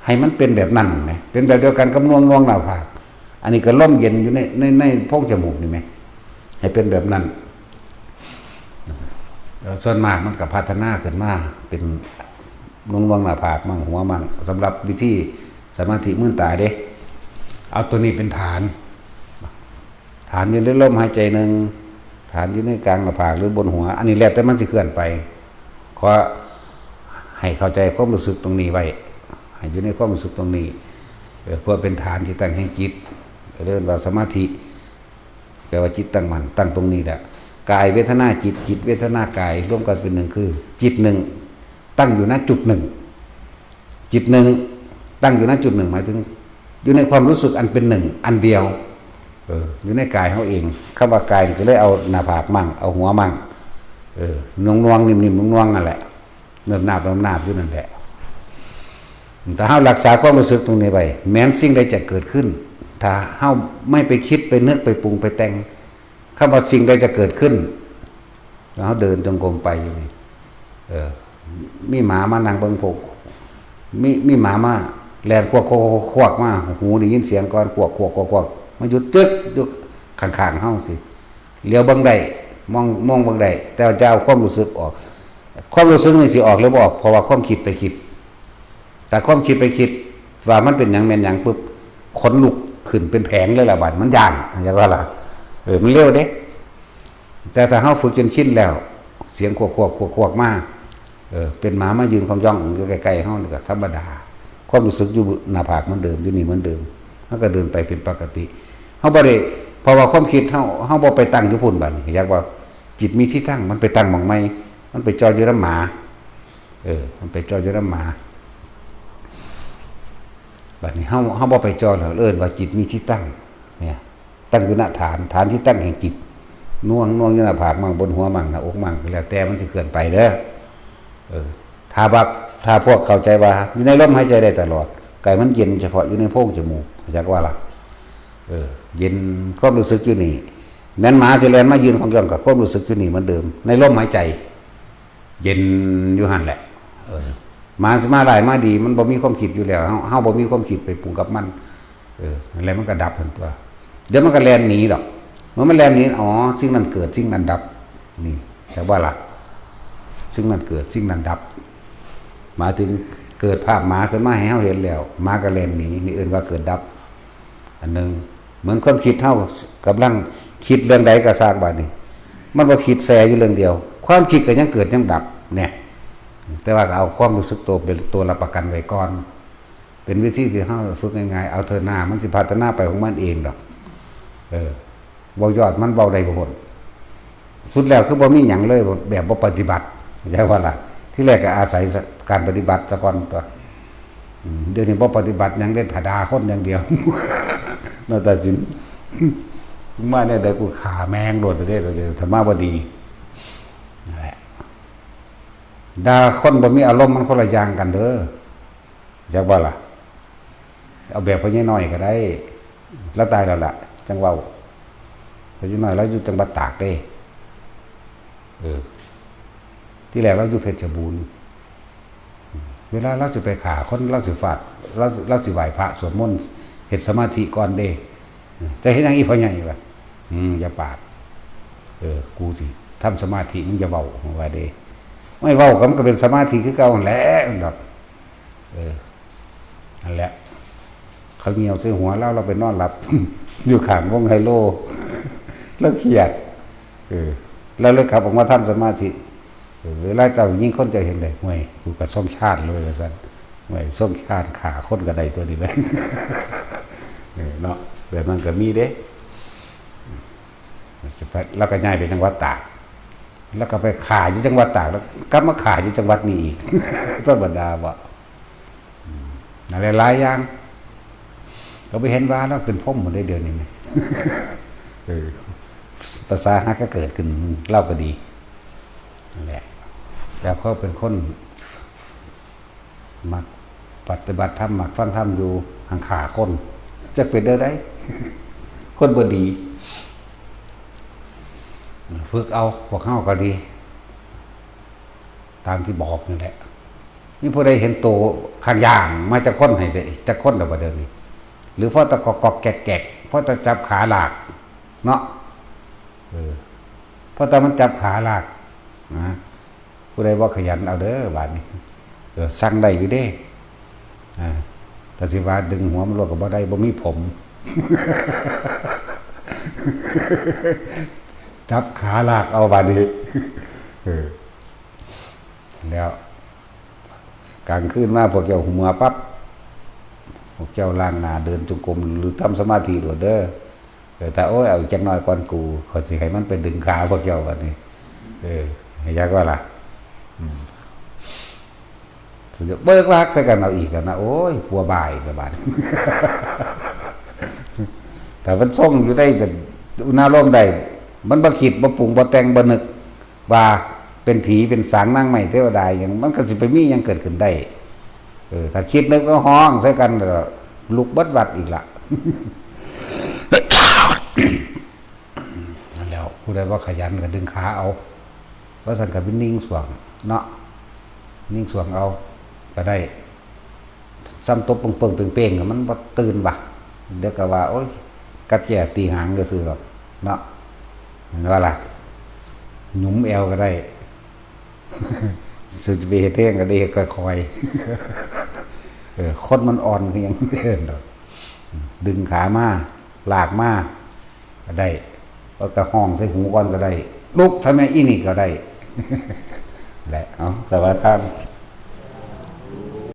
ให้มันเป็นแบบนั้นไหม เป็นแบบเดียวกันกับนวงนวงหน้าผาก อันนี้ก็ลมเย็นอยู่ใน ใน ในโพรงจมูกนี่ไหม ให้เป็นแบบนั้น เอ่อ ส่วนมากมันก็พัฒนาขึ้นมา เป็นนวงนวงหน้าผากมั่งหัวมั่ง สำหรับวิธีสมาธิมื่นตาเด้ เอาตัวนี้เป็นฐาน ฐานอยู่ในลมหายใจหนึ่ง ฐานอยู่ในกลางหน้าผากหรือบนหัว อันนี้แล้วแต่มันสิเคลื่อนไป ขอให้เข้าใจความรู้สึกตรงนี้ไว้ ให้อยู่ในความรู้สึกตรงนี้ เอ่อ เพื่อเป็นฐานที่ตั้งแห่งจิต เรียกว่าสมาธิ แปลว่าจิตตั้งมั่น ตั้งตรงนี้แหละ กายเวทนาจิต จิตเวทนากาย รวมกันเป็นหนึ่ง คือจิตหนึ่ง ตั้งอยู่ณจุดหนึ่ง จิตหนึ่ง ตั้งอยู่ณจุดหนึ่ง หมายถึง อยู่ในความรู้สึกอันเป็นหนึ่ง อันเดียว เออ อยู่ในกายเฮาเอง คำว่ากายนี่ก็เลยเอาหน้าผากมั่ง เอาหัวมั่ง เออ นวงๆ นิ่มๆ นวงๆ นั่นแหละ เนิบนาบเนิบนาบอยู่นั่นแหละ ถ้าเฮารักษาความรู้สึกตรงนี้ไว้ แม้นสิ่งใดจะเกิดขึ้น ถ้าเฮาไม่ไปคิด ไปนึก ไปปรุง ไปแต่ง คำว่าสิ่งใดจะเกิดขึ้น แล้วเฮาเดินจงกรมไปอยู่นี่ เออ มีหมามานั่งเบิ่งพวก มี มีหมามาแล่นควักควักควักควักมา หูได้ยินเสียงก่อน ควักควักควักควัก มาหยุดจึ๊กอยู่ข้างๆ เฮาสิ เหลียวเบิ่งได้ มอง มองเบิ่งได้ แต่ว่าจะเอาความรู้สึกออก ความรู้สึกนี่สิออกหรือบ่ออก เพราะว่าความคิดไปคิด แต่ความคิดไปคิดว่ามันเป็นหยังแม่นหยังปุ๊บ ขนลุกขึ้นเป็นแผงเลยล่ะ บัดมันย้าน เข้าใจว่าล่ะ เออ มันเร็วเด้ แต่ถ้าเฮาฝึกจนชินแล้ว เสียงควักควักควักควักมา เออ เป็นหมามายืนคองย่องอยู่ใกล้ๆ เฮานี่ก็ธรรมดา ความรู้สึกอยู่หน้าผากเหมือนเดิม อยู่นี่เหมือนเดิม เฮาก็เดินไปเป็นปกติ เฮาบ่ได้ เพราะว่าความคิดเฮา เฮาบ่ไปตั้งอยู่พุ้นบัดนี้ อยากว่าจิตมีที่ตั้ง มันไปตั้งหม่องใหม่ มันไปจ่ออยู่นำหมา เออ มันไปจ่ออยู่นำหมา บัดนี้เฮา เฮาบ่ไปจ่อแล้ว เอิ้นว่าจิตมีที่ตั้ง เนี่ย ตั้งอยู่ณฐาน ฐานที่ตั้งแห่งจิต นวง นวงอยู่หน้าผากมั่ง บนหัวมั่ง หน้าอกมั่ง แล้วแต่มันสิเคลื่อนไปเด้อ เออ ถ้าบัก ถ้าพวกเข้าใจว่าอยู่ในลมหายใจได้ตลอด กายมันเย็นเฉพาะอยู่ในโพรงจมูก จักว่าล่ะ เออ เย็น ความรู้สึกอยู่นี่ แม่นหมาสิแล่นมายืนคองย่องกับความรู้สึกอยู่นี่เหมือนเดิม ในลมหายใจ เย็นอยู่หั่นแหละ เออ หมาสิมาร้ายมาดี มันบ่มีความคิดอยู่แล้ว เฮา เฮาบ่มีความคิดไปปรุงกับมัน เออ นั่นแหละมันก็ดับหั่นตัว เดี๋ยวมันก็แล่นหนีดอก เมื่อมันแล่นหนี อ๋อ สิ่งนั้นเกิด สิ่งนั้นดับ นี่ จักว่าล่ะ สิ่งนั้นเกิด สิ่งนั้นดับ หมายถึงเกิดภาพหมาขึ้นมาให้เฮาเห็นแล้ว หมาก็แล่นหนี นี่เอิ้นว่าเกิดดับ อันหนึ่ง เหมือนความคิดเฮากำลังคิดเรื่องใดก็ซ่างบัดนี้ มันบ่คิดแซ่อยู่เรื่องเดียว ความคิดก็ยังเกิดยังดับ เนี่ย แต่ว่าก็เอาความรู้สึกตัวเป็นตัวรับประกันไว้ก่อน เป็นวิธีที่เฮาฝึกง่ายๆ เอาเถอะหน้า มันสิพัฒนาไปของมันเองดอก เออ เว้ายอดมันเว้าได้บ่พ้น สุดแล้วคือบ่มีหยังเลย แบบบ่ปฏิบัติ เข้าใจว่าล่ะ ที่แรกก็อาศัยการปฏิบัติซะก่อนตั๊ว อืม เดี๋ยวนี้บ่ปฏิบัติหยังเด้ ด่าคนอย่างเดียว เนาะ ตาสิน มาเนี่ยเดี๋ยวกูฆ่าแม่งโลดเด้อ เดี๋ยวธรรมะบ่ดี นั่นแหละ ด่าคนบ่มีอารมณ์มันคนละอย่างกันเด้อ จักบ่ล่ะ เอาแบบพ่อใหญ่น้อยก็ได้ ลาวตายแล้วล่ะ จั่งเว้า พ่อใหญ่น้อยลาวอยู่จังหวัดตากเด้ เออ ที่แรกลาวอยู่เพชรบูรณ์ เวลาลาวสิไปฆ่าคน ลาวสิฟาด ลาว ลาวสิไหว้พระสวดมนต์ เฮ็ดสมาธิก่อนเด้ เออ จะเฮ็ดหยังอีพ่อใหญ่วะ อืม อย่าปาก เออ กูสิทำสมาธิ มึงอย่าเว้า ว่าเด้ ไม่เว้าก็มันก็เป็นสมาธิคือเก่าหั่นแหละ ดอก เออ นั่นแหละ เขาเหยี่ยวใส่หัวลาว ลาวไปนอนหลับ อยู่ข้างวงไฮโล ลาวเครียด เออ ลาวเลยกลับออกมาทำสมาธิ เออ เวลาเจ้ายิงคนเจ้าเฮ็ดได "ห่วย กูก็ทรงชาติเลย" ว่าซั่น "ห่วย ทรงชาติฆ่าคนก็ได้ตั๊วนี้" เออ เนาะ แบบนั้นก็มีเด้ ลาวก็ย้ายไปจังหวัดตาก ลาวก็ไปฆ่าอยู่จังหวัดตาก แล้วกลับมาฆ่าอยู่จังหวัดนี้อีก ธรรมดาบ่ อืม นั่นแหละ หลายอย่าง ก็ไปเห็นว่าลาวเป็นพรหมหมดเลยเดี๋ยวนี้นะ เออ ภาษาหาก็เกิดขึ้น ลาวก็ดี นั่นแหละ แล้วเขาเป็นคน มักปฏิบัติธรรม มักฟังธรรมอยู่ หังฆ่าคน จักเป็นแนวใด คนบ่ดี ฝึกเอา พวกเฮาก็ดี ตามที่บอกนี่แหละ มีผู้ใดเห็นโตข้างย่างมาจักคนให้ได้ จักคนแล้วบ่เดี๋ยวนี้ หรือพอแต่กอกๆแกกๆ พอแต่จับขาลาก เนาะ เออ พอแต่มันจับขาลาก นะ ผู้ใดบ่ขยันเอาเด้อ บาดนี้ เออ สั่งได้อยู่เด้ อ่า แต่สิว่าดึงหัวมันโลดก็บ่ได้ บ่มีผม จับขาลากเอา บาดนี้ เออ แล้ว กลางคืนมาพวกเจ้าหัวปั๊บ พวกเจ้าล้างหน้าเดินจงกรมหรือทำสมาธิโลดเด้อ เออ ถ้า "โอ้ย เอาอีกจักหน่อยก่อนกู" ข้อยสิให้มันไปดึงขาพวกเจ้าบัดนี้ เออ ให้จักว่าล่ะ อืม เบิกวากใส่กันเอาอีกแล้วนะ โอ้ย ผัวบ้าอีกแล้วบัด ถ้ามันทรงอยู่ได้ แต่อุณาโลมได้ มันบ่คิด บ่ปรุง บ่แต่ง บ่นึก ว่าเป็นผีเป็นสางนางไม้เทวดาหยัง มันก็สิไปมีหยังเกิดขึ้นได้ เออ ถ้าคิดนึกก็ฮ้องใส่กัน แล้วลุกเบิดวัดอีกละ นั่นแหล้ว ผู้ใดบ่ขยันก็ดึงขาเอา ว่าซั่นก็เป็นนิ่งสวงเนาะ นิ่งสวงเอาก็ได้ ซ้ำตบเปิงๆเป่งๆน่ะ มันบ่ตื่นบ่ะ เดี๋ยวก็ว่า โอ๊ย กัดแก่ตีหางซื่อๆดอกเนาะ แม่นบ่ล่ะ หยุมแอวก็ได้ สุดจะไปเฮ็ดแฮงก็ได้เฮ็ดค่อยๆ เออ คนมันอ่อนคือหยังเด้อดอก ดึงขามา ลากมา ก็ได้ แล้วก็ฮ้องใส่หูก่อนก็ได้ "ลุกทำไมอีนี่" ก็ได้ แหละ เอา สวัสดีครับ